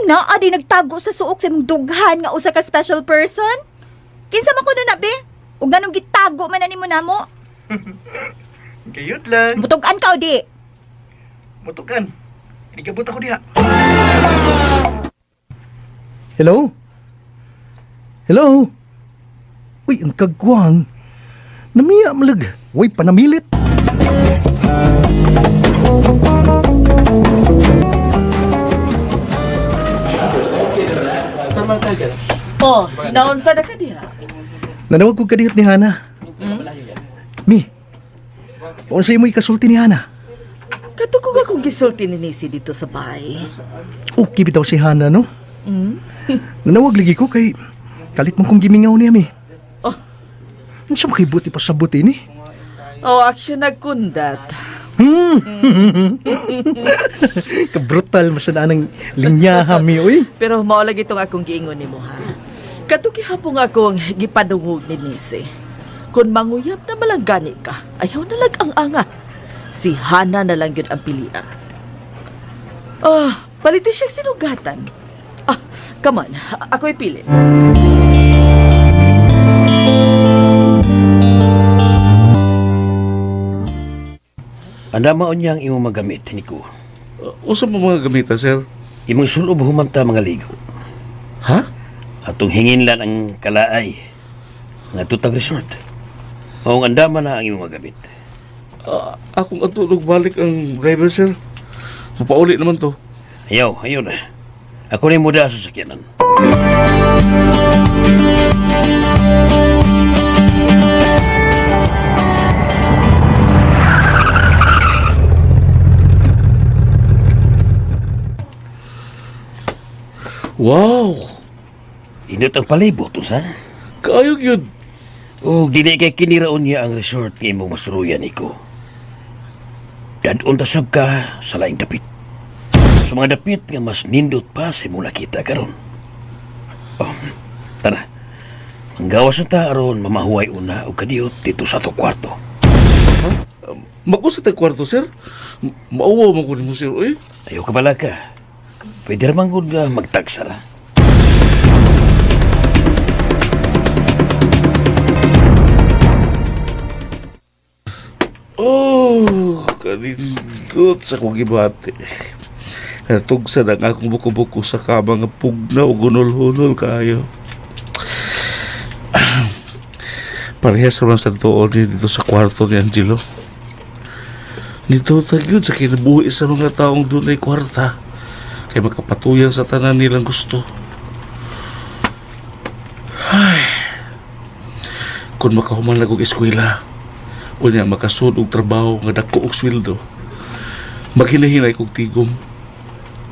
naa di nagtago sa suok sa imong dughan nga usa ka special person. Kinsa man kuno na be? Ug nganong gitago man na nimo namo? Gayud lang. Mutug-an ka o di? Mutukan. Inigabot ako diha. Hello? Hello? Uy, ang kagwang. Namiya malag. Uy, panamilit. Oh, naunsa na ka diha? Nanawag ko kadihot ni Hana. Mi, unsay mo ikasulti ni Hana? Katukog akong gisulti ni Nisi dito sa bahay. Okay bitaw si Hana, no? Mm? Nanawag lagi ko kay kalit mong kong gimingaw niya, mi. Oh. Unsa makibuti pa sa buti ni? Oh, action nagkundat. Kabrutal masan anang linyaha mi, uy. Pero mao lagi itong akong giingon nimo ha. Katukihapong akong gipadungog ni Nisi. Kung manguyab na malanggani ka, ayaw na lag ang anga. Si Hana na lang yun ang pilia. Ah, paliti siya sinugatan. Ah, come on, ako'y pilit. Andama unya ang imong magamit, Nico. Unsa pa mga gamita, sir? Imong sulob humanta mga ligo. Ha? Atong hinginlan ang kalaay nga tutag resort. Maong andama na ang imong magamit. Ah, akong adto balik ang driver, sir. Mapauli naman to. Ayaw, ayaw na. Ako na muda sa sakyanan. Inot ang palibot, usa. Kaayo gyud. O dili kay kiniraon niya ang resort nga imong masuruyan iko. Dadon ta sab ka sa laing dapit. Sa mga dapit nga mas nindot pa sa imong nakita karon. Oh, tara. Manggawas na ta aron mamahuway una og kadiyot dito sa ato kwarto. Mag-usa tag kwarto, sir. Mauwaw man ko nimo, sir, oy. Ayaw ka bala ka. Pwede ra man gud nga magtagsa ra. Oh, kanindot sa akong gibati. Natugsan ang akong buko-buko sa kama nga pugna o gunol-hunol kayo. Parehas naman sa tuon ni dito sa kwarto ni Angelo. Nito tagyod sa kinabuhi sa mga taong dunay kwarta. Kay makapatuyan sa tanan nilang gusto. Ay, kung makahuman lang og eskwela, unya makasud og trabaho nga dako og sweldo. Maghinahinay kog tigom.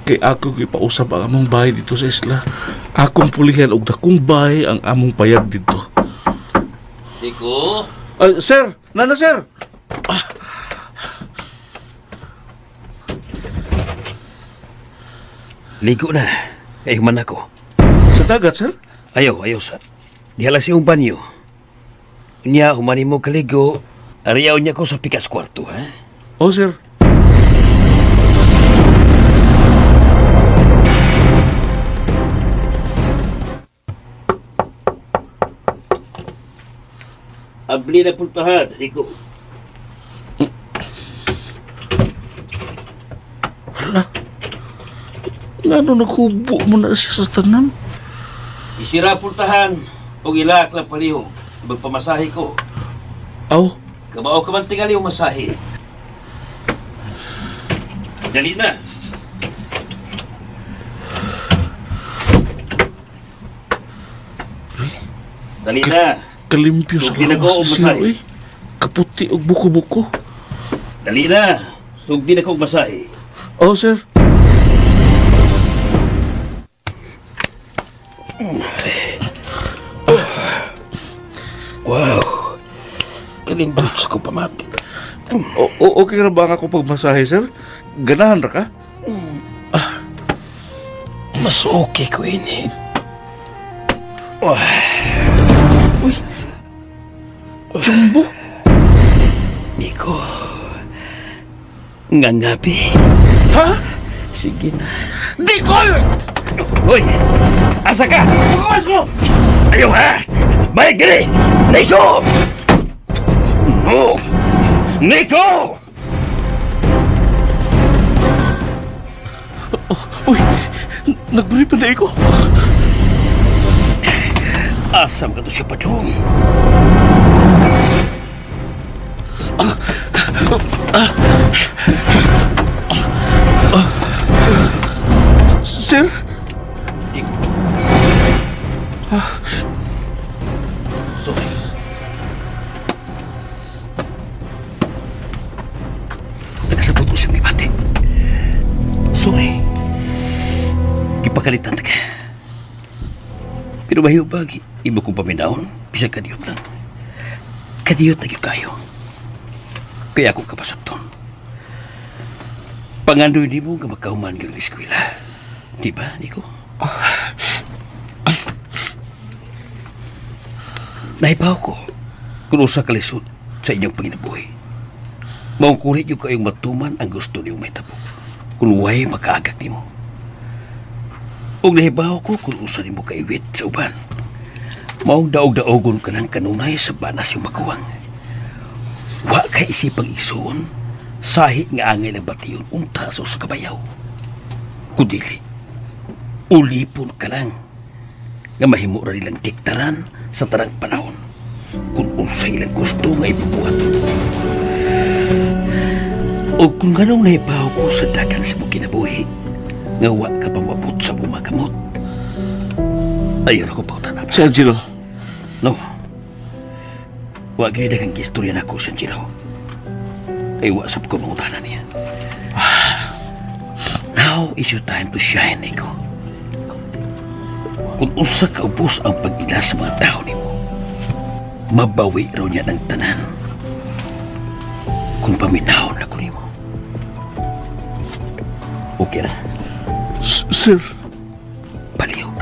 Kay ako gipausab ang among bahay dito sa isla. Akong pulihan og dakong bahay ang among payag dito. Nico? Ay, sir, nana sir. Ligo na. Kay human ako. Sa dagat, sir? Ayaw, ayaw sa. Diha lang sa iyong banyo. Niya, humani mo kaligo. Ariyaw niya ko sa pikas kwarto, ha? Oh, sir. Abli na puntahan, Rico. Ngano naghubo mo na siya sa tanan? Isira puntahan, o ilak lang palihog. Magpamasahe ko. Aw, Kabao ka man tingali yung masahe. Dali na. Dali na. kalimpyo sa Sugdi na ko lawas og ni sir, masahe. oy. Kaputi og buko-buko. Dali na. Sugdi na ko og masahe. Oh, sir. Wow. Kalindot sa kong pamati. O okay ra ba ang akong pagmasahe, sir? Ganahan ra ka? Mas okay ko ini. Uy. Jumbo. Nico. Ngangabi. Ha? Sige na. Nicole! Hoy! Asa ka? Bukawas ko! Ayaw ha! Balik diri! Nico! No! Nico! Uy, nagbrief na ko. Asam ka to siya padung. Sir? Nico. Sorry. Nakasabot ko siyang gibati. Sorry. Gipakalitan ta ka. Pero bahiyo ba, ibo kong paminahon, bisag kadiyot lang. Kadiyot na gyud kayo. Kaya ako kapasabton. Pangandoy nimo nga magkahuman gyud ang eskwela. Di ba, Nico? Nahibaw ko kung usa ka lisod sa inyong panginabuhi. Maong kulit yung kayong matuman ang gusto niyong mahitabo. Kung way makaagak nimo. Ug nahibaw ko kung usa nimo kaiwit sa uban. Maong daog-daogon ka ng kanunay sa banas yung maguwang. Wa kay isipang igsuon, sahi nga angay ng bation unta sa usa ka bayaw. Kudili, ulipon ka lang nga mahimo ra nilang diktaran sa tarang panahon kung unsa ilang gusto nga ibubuhat. O kung ganong nahibaw ko sa dagan sa mong kinabuhi, nga wa ka pa maabot sa bumakamot. Ayaw na ko pautanap. Si Angelo. No. Wa gayud ang istorya nako sa Angelo. Ay wa sab ko mangutana niya. Now is your time to shine, Nico. Kung unsa kaubos ang pag-ila sa mga tao nimo, mabawi raw niya ng tanan. Kung paminahon na ko nimo. Okay ra, Sir, palihog.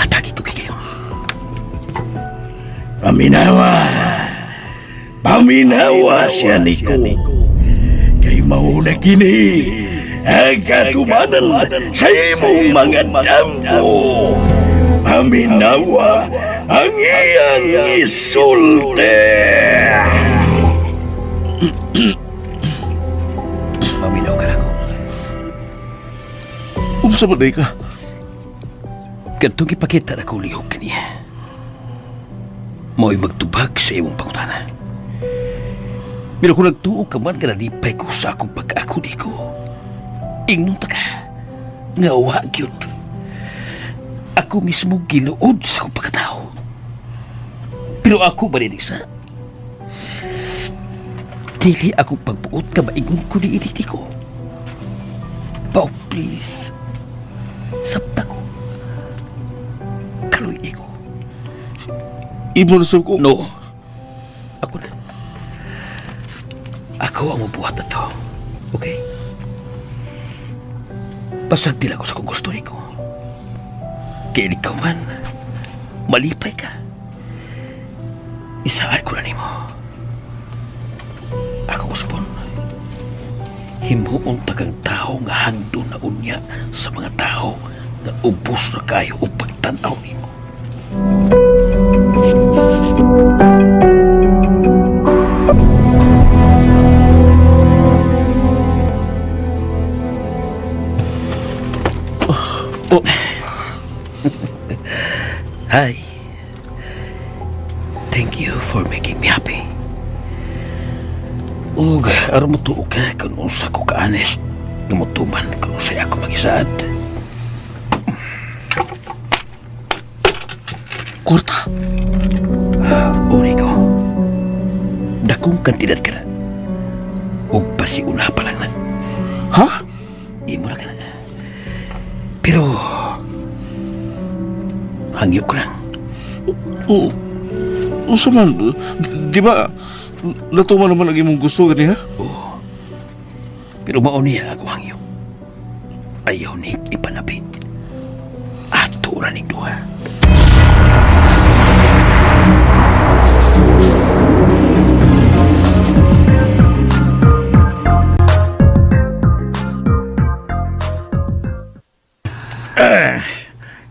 Hatagi ko kay kayo. Paminawa. Paminawa siya niko. Kay mauna kini ang katumanan sa imong mga damgo. Paminawa ang iyang isulti. Paminaw ka na ko. unsa man day ka? Kadtong ipakita na kong lihok kaniya. Mao'y magtubag sa imong pangutana. Pero kung nagtuo ka man, kanalipay ko sa akong pagkaako di ko. Ingnon ta ka, nga wa gyud. Ako mismo giluod sa akong pagkatao. Pero ako marinig sa... Dili ako pagbuot ka maingon ko ni initi ko. Pao, please. Sabta ko. Kaluy ko. Imo na sab ko. No. Ako na. Ako ang mabuhat na to. Okay? Pasagdil ako sa kung gusto niko. Kaya ikaw man, malipay ka. Isaad ko na nimo. Ako usbon. Himuon ta kang tao nga hangdo na unya sa mga tao nga ubos na kayo o pagtanaw nimo. Oh. Hi. Thank you for making me happy. Ug aron mo tuo ka kung unsa ko ka-honest nga motuman kung unsay ako magisaad. Kwarta. Uri ko. Dakong kantidad ka na. Ug pasiuna pa lang na. Ha? Imo na ka na. Pero hangyo ko lang. Oo. Unsa man? Di ba natuman naman ang imong gusto gani ha? Oo. Pero mao niya ako hangyo. Ayaw ni ipanabi. Ato ra ning duha.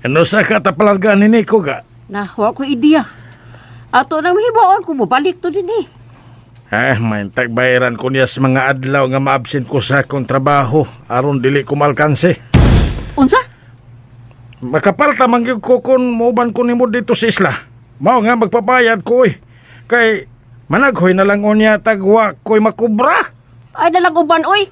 Ano sa katapalargaan ni Nico ga? Na, wa ko ideya. Ato nang hibaon kung mobalik to din eh. Eh, maintag bayaran ko niya sa mga adlaw nga maabsent ko sa akong trabaho aron dili ko malkanse. Unsa? Makapalta man gyud ko kung muuban ko nimo dito sa isla. Mao nga magpabayad ko oy. Kay managhoy na lang unya tagwa ko'y makubra. Ay nalang uban oy.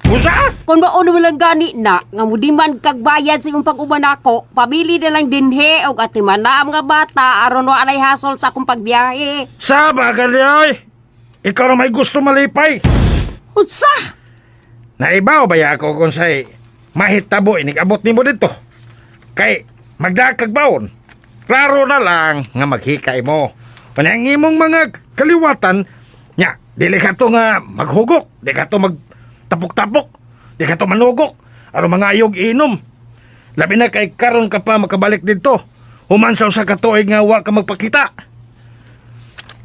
Usa? Kung mao naman lang gani na nga mudiman kag bayad sa imong pag-uban nako, pamili na lang dinhe og atiman na ang mga bata aron wa anay hasol sa akong pagbiyahe. Saba gali oy. Ikaw na may gusto malipay. Unsa? Naibaw ba ya ako kung say mahitabo inig abot nimo dito. Kay magdakag baon. Klaro na lang nga maghikay mo. Panang imong mga kaliwatan nya dili ka to nga maghugok, di ka to magtapok-tapok, di ka to manugok aron mga ayog inom. Labi na kay karon ka pa makabalik dito. Human sa usa ka tuig nga wa ka magpakita.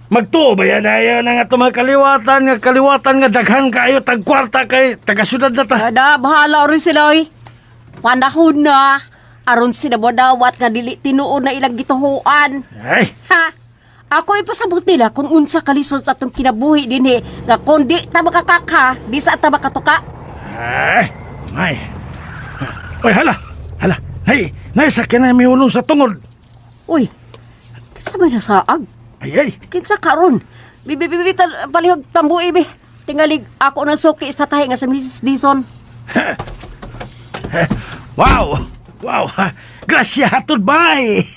Magtuo ba yan ayaw na nga ito mga kaliwatan nga daghan kayo tag kwarta kay taga syudad na ta. Ada bahala rin sila oy. Panahon na aron sila modawat nga dili tinuod na ilang gituhuan. Ay, Ha? Ako ipasabot nila kung unsa kalisod sa atong kinabuhi dinhi nga kung di ta makakaka, di sa ta makatuka. ay, ay. Oy, hala, hala. Nay, nay sakyan na may unong sa tungod. Uy, kinsa may nasaag? Ay, ay. Kinsa karon? Bibi bibi palihog tambuhi bi. Tingalig ako ng suki sa tahi nga sa Mrs. Dison. Wow, wow. Grasya hatod bay.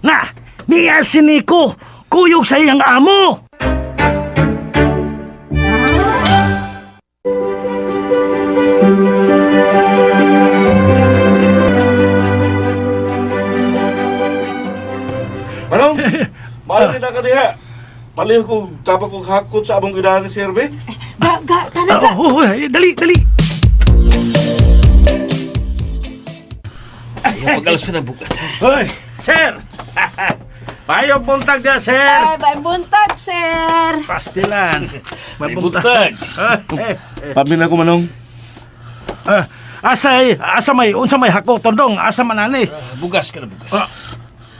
Na, niya si Nico. Kuyog sa iyang amo. Paano kita ka diha? Paliho ko, tapos kong hakot sa among ginahan ni Sir B. Ga, ga, tara ga. Oh, oh, oh, dali, dali. Ayaw pag-alsa ng bugat. Hoy, sir. Payo buntag dia, sir. Ay, may buntag, sir. Pastilan. May May buntag. Pamin ako, Manong. Ah, asa eh, asa may unsa may hakoton dong, asa man ani? Bugas ka na bugas. Ah,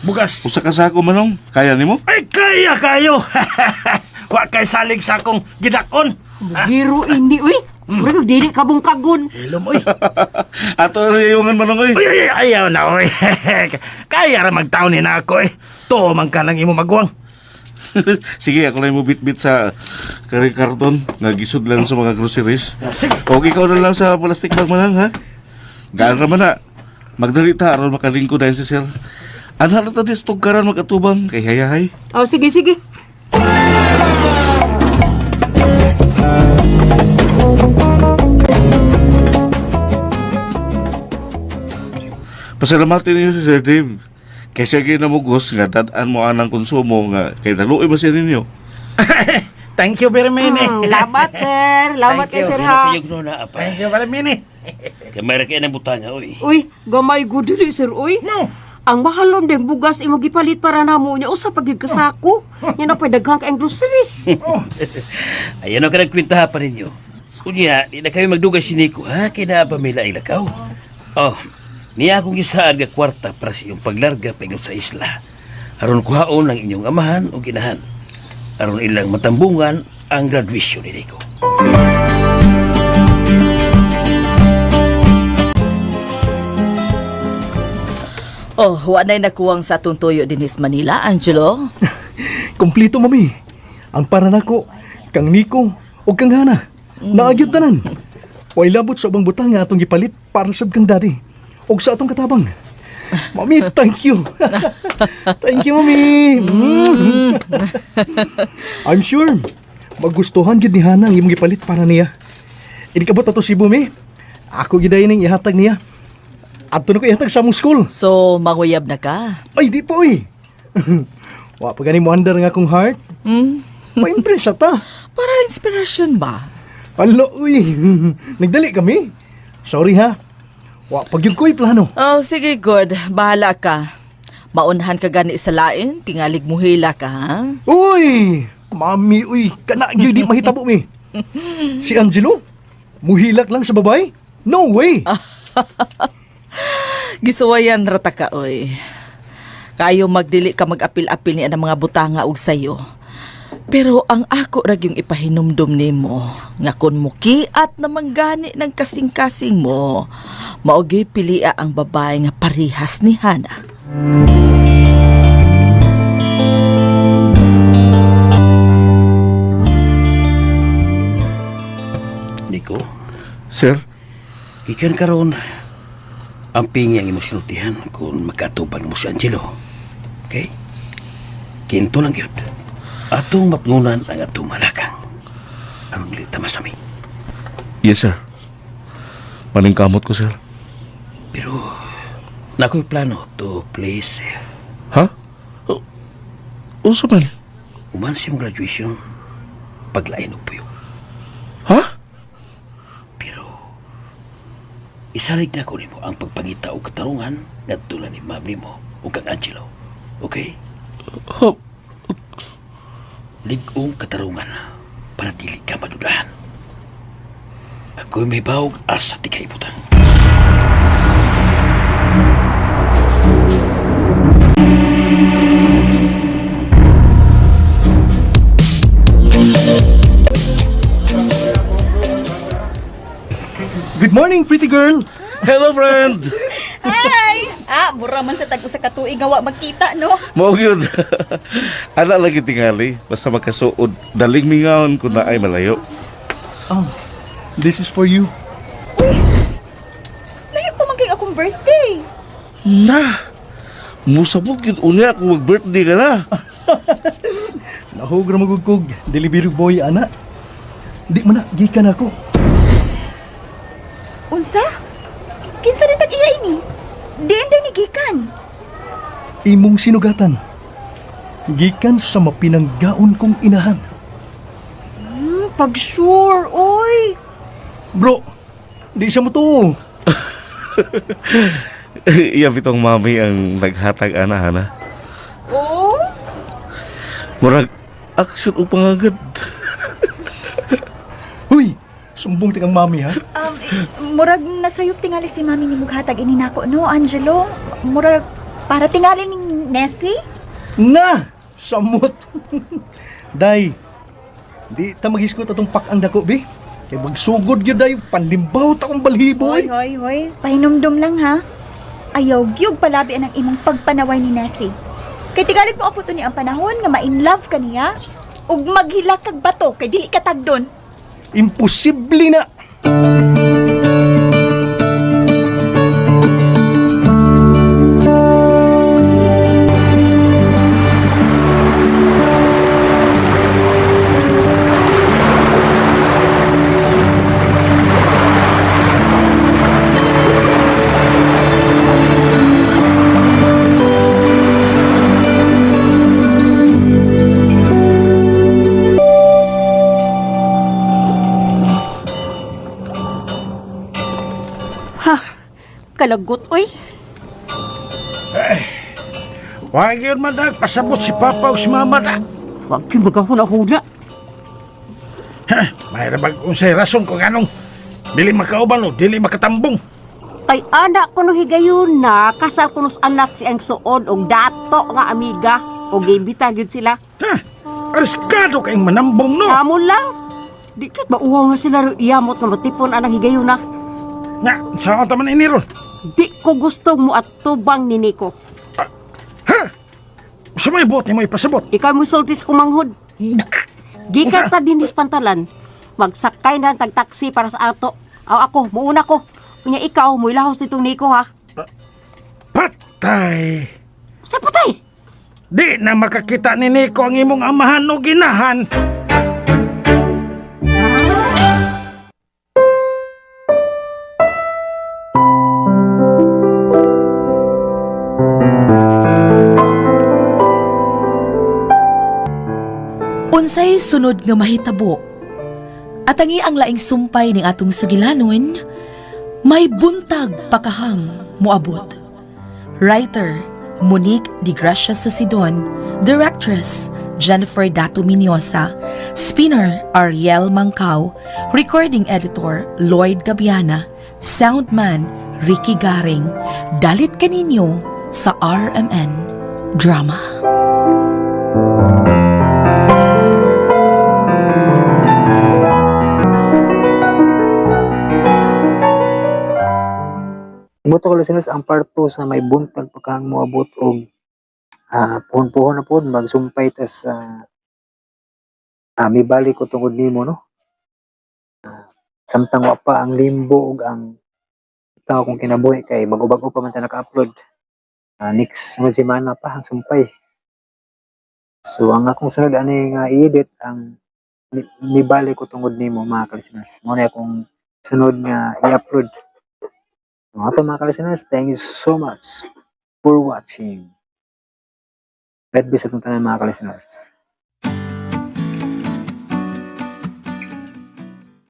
bugas. Usa ka sako, Manong. Kaya nimo? Ay kaya kayo. Wa kay salig sa akong gidakon. Biro ini, uy. Murag og dili ka bungkagon. Hilom oy. Ato na yayungan, Manong, oy. Uy, ay, ay, ayaw na oy. Kaya ra magtaon ni na ako eh. Tuo man ka ng imo maguwang. Sige, ako lang mo bit-bit sa kari karton nga gisudlan sa mga groceries. Sige. Okay, ikaw na lang sa plastic bag, Manang, ha? Gaan ra man na. Magdali ta, aron makalingko dahil si Sir. Ano na ta dis tugkaran magatubang kay hayahay. Oh, sige, sige. Pasalamatin ninyo si Sir Dave. Kaysa ginamugos nga dad-an mo anang konsumo nga kay naluoy ba siya ninyo. Thank you very many. Lamat, sir. Lamat Thank kay you. sir, ha. Kayog no na apa. Thank you very many. Kay mayra kay nang butanga oy. Uy, gamay gud dili, sir, uy. No. Ang mahalon din bugas imo gipalit para namo nya usa pa gyud ka sako. Nya na pa daghang kaayong groceries. Ayan ang kanang kwentaha pa ninyo. Unya, di na kayo magdugay si Nico, ha? Kay naa pa may laing lakaw. Oh, niya akong gisaad nga kwarta para sa iyong paglarga paingon sa isla. Aron kuhaon ang inyong amahan o ginahan. Aron ilang matambungan ang graduation ni Nico. Oh, wa na'y nakuwang sa atong tuyo dinhi sa Manila, Angelo. Kompleto, mami. Ang para nako, kang Nico o kang Hana. Naagyod tanan. Way labot sa ubang butang nga atong gipalit para sab kang daddy og sa atong katabang. Mami, thank you. Thank you, mami. Mm. I'm sure magustuhan gid ni Hana ang imong gipalit para niya. Inikabot ato si Bumi. Ako gid ning ihatag niya. Adto na ko ihatag sa among school. So, manguyab na ka. Ay, di po eh. Wa pa gani mo andar nga akong heart. Hmm? Pa-impress ta. Para inspiration ba? Alo, uy. Nagdali kami. Sorry ha. Wa pag yun ko'y plano. Oh, sige, good. Bahala ka. Maunhan ka gani sa lain, tingalig muhila ka, ha? Uy! Mami, uy. Kana gyud di mahitabo mi. Si Angelo, muhilak lang sa babae? No way! Gisuwayan rata ka, oy. Kayo magdili ka mag-apil-apil ni ang mga butanga og sayo. Pero ang ako ra yung ipahinumdum nimo nga kun mukiat na manggani ng kasing-kasing mo, mao gyud pilia ang babae nga parihas ni Hana. Nico, Sir, gikan karon ang pingi ang imong sinultihan kung magkatubang mo si Angelo. Okay? Kinto lang gyud. Atong mapngunan ang atong malakang. Aron dili ta masami. Yes, sir. Paningkamot ko, sir. Pero nakoy plano to play safe. Ha? Unsa man? Human si mong graduation, paglain og puyo. Ha? Pero isalig na ko nimo ang pagpangita og katarungan ngadto ni ma'am nimo ug kang Angelo. Okay? Ha? Lig-ong katarungan para dili ka madudahan. Ako'y may bawog asa ti kaibutan. Good morning, pretty girl. Hello, friend! Hi! Ah, mura man sa tag-usa ka tuig nga wa magkita, no? Mao gyud. Ana lagi tingali, basta magkasuod, daling mingaon kun naay malayo. Oh, this is for you. Layo pa man kay akong birthday. Na! Musabot gyud unya kung mag-birthday ka na. Nahog ra magugkog, delivery boy ana. Di man na, gikan ako. Unsa? Kinsa rin tag-iya ini? Diin din ni gikan. Imong sinugatan. Gikan sa mapinanggaon kong inahan. Pag sure, oy. Bro, di siya mo to. Iya bitong mami ang naghatag ana hana. Oh? Murag action o pangagad. Huy, sumbong ti kang mami ha. Murag nasayop tingali si mami ni mughatag ini nako no, Angelo. Murag para tingali ni Nessie. Na, samot. Day, di ta maghisgot atong pakang dako bi. Kay magsugod gyud day panlimbaw ta akong balhibo Hoy, eh. hoy, hoy. Pahinumdum lang ha. Ayaw gyud palabi ang imong pagpanaway ni Nessie. Kay tigali po to ni ang panahon nga ma-in love ka niya ug maghilak kag bato kay dili ka tagdon. Imposible na. Kalagot, oy. Wag yun man dag, pasabot si Papa o si Mama da. Wag kang magahuna-huna. Ha, may rabag unsay rason kung anong dili makauban o dili makatambong. Kay anak ko no higayon na, kasal ko sa anak si ang suod og dato nga amiga. O gibitan yun sila. Ha, ariskado kayong manambong no. Amo lang. Di kat mauhaw nga sila ro iyamot nga matipon anang higayon na. Na, saan ta man ini ron? Di ko gustong mo at tubang ni Nico. Ha? Sa may buot nimo ipasabot. Ikaw mo sultis kumanghod. Gikan ta din pantalan. Magsakay na tag taxi para sa ato. Aw ako, muuna ko. Unya ikaw, muilahos nitong Nico ha. Patay. Sa patay. Di na makakita ni Nico ang imong amahan o ginahan. Unsay sunod nga mahitabo? Atangi ang laing sumpay ning atong sugilanon, may buntag pakahang moabot. Writer, Monique Di Gracia sa Sidon, Directress, Jennifer Dato Miniosa, Spinner, Ariel Mangkao, Recording Editor, Lloyd Gabiana, Soundman, Ricky Garing. Dalit kaninyo sa RMN Drama. Muto ko listeners ang part 2 sa may buntag pagkang moabot og puhon-puhon na pod magsumpay tas mibalik ko tungod nimo no. Samtang wa pa ang limbo ug ang tao kong kinabuhi kay bago-bago pa man ta naka-upload. Next sunod semana pa ang sumpay. So ang akong sunod ani nga i-edit ang mibalik ko tungod nimo mga ka-listeners. Mo na akong sunod nga i-upload. Mga to mga ka-listeners, thank you so much for watching. God bless atong tanan mga ka-listeners.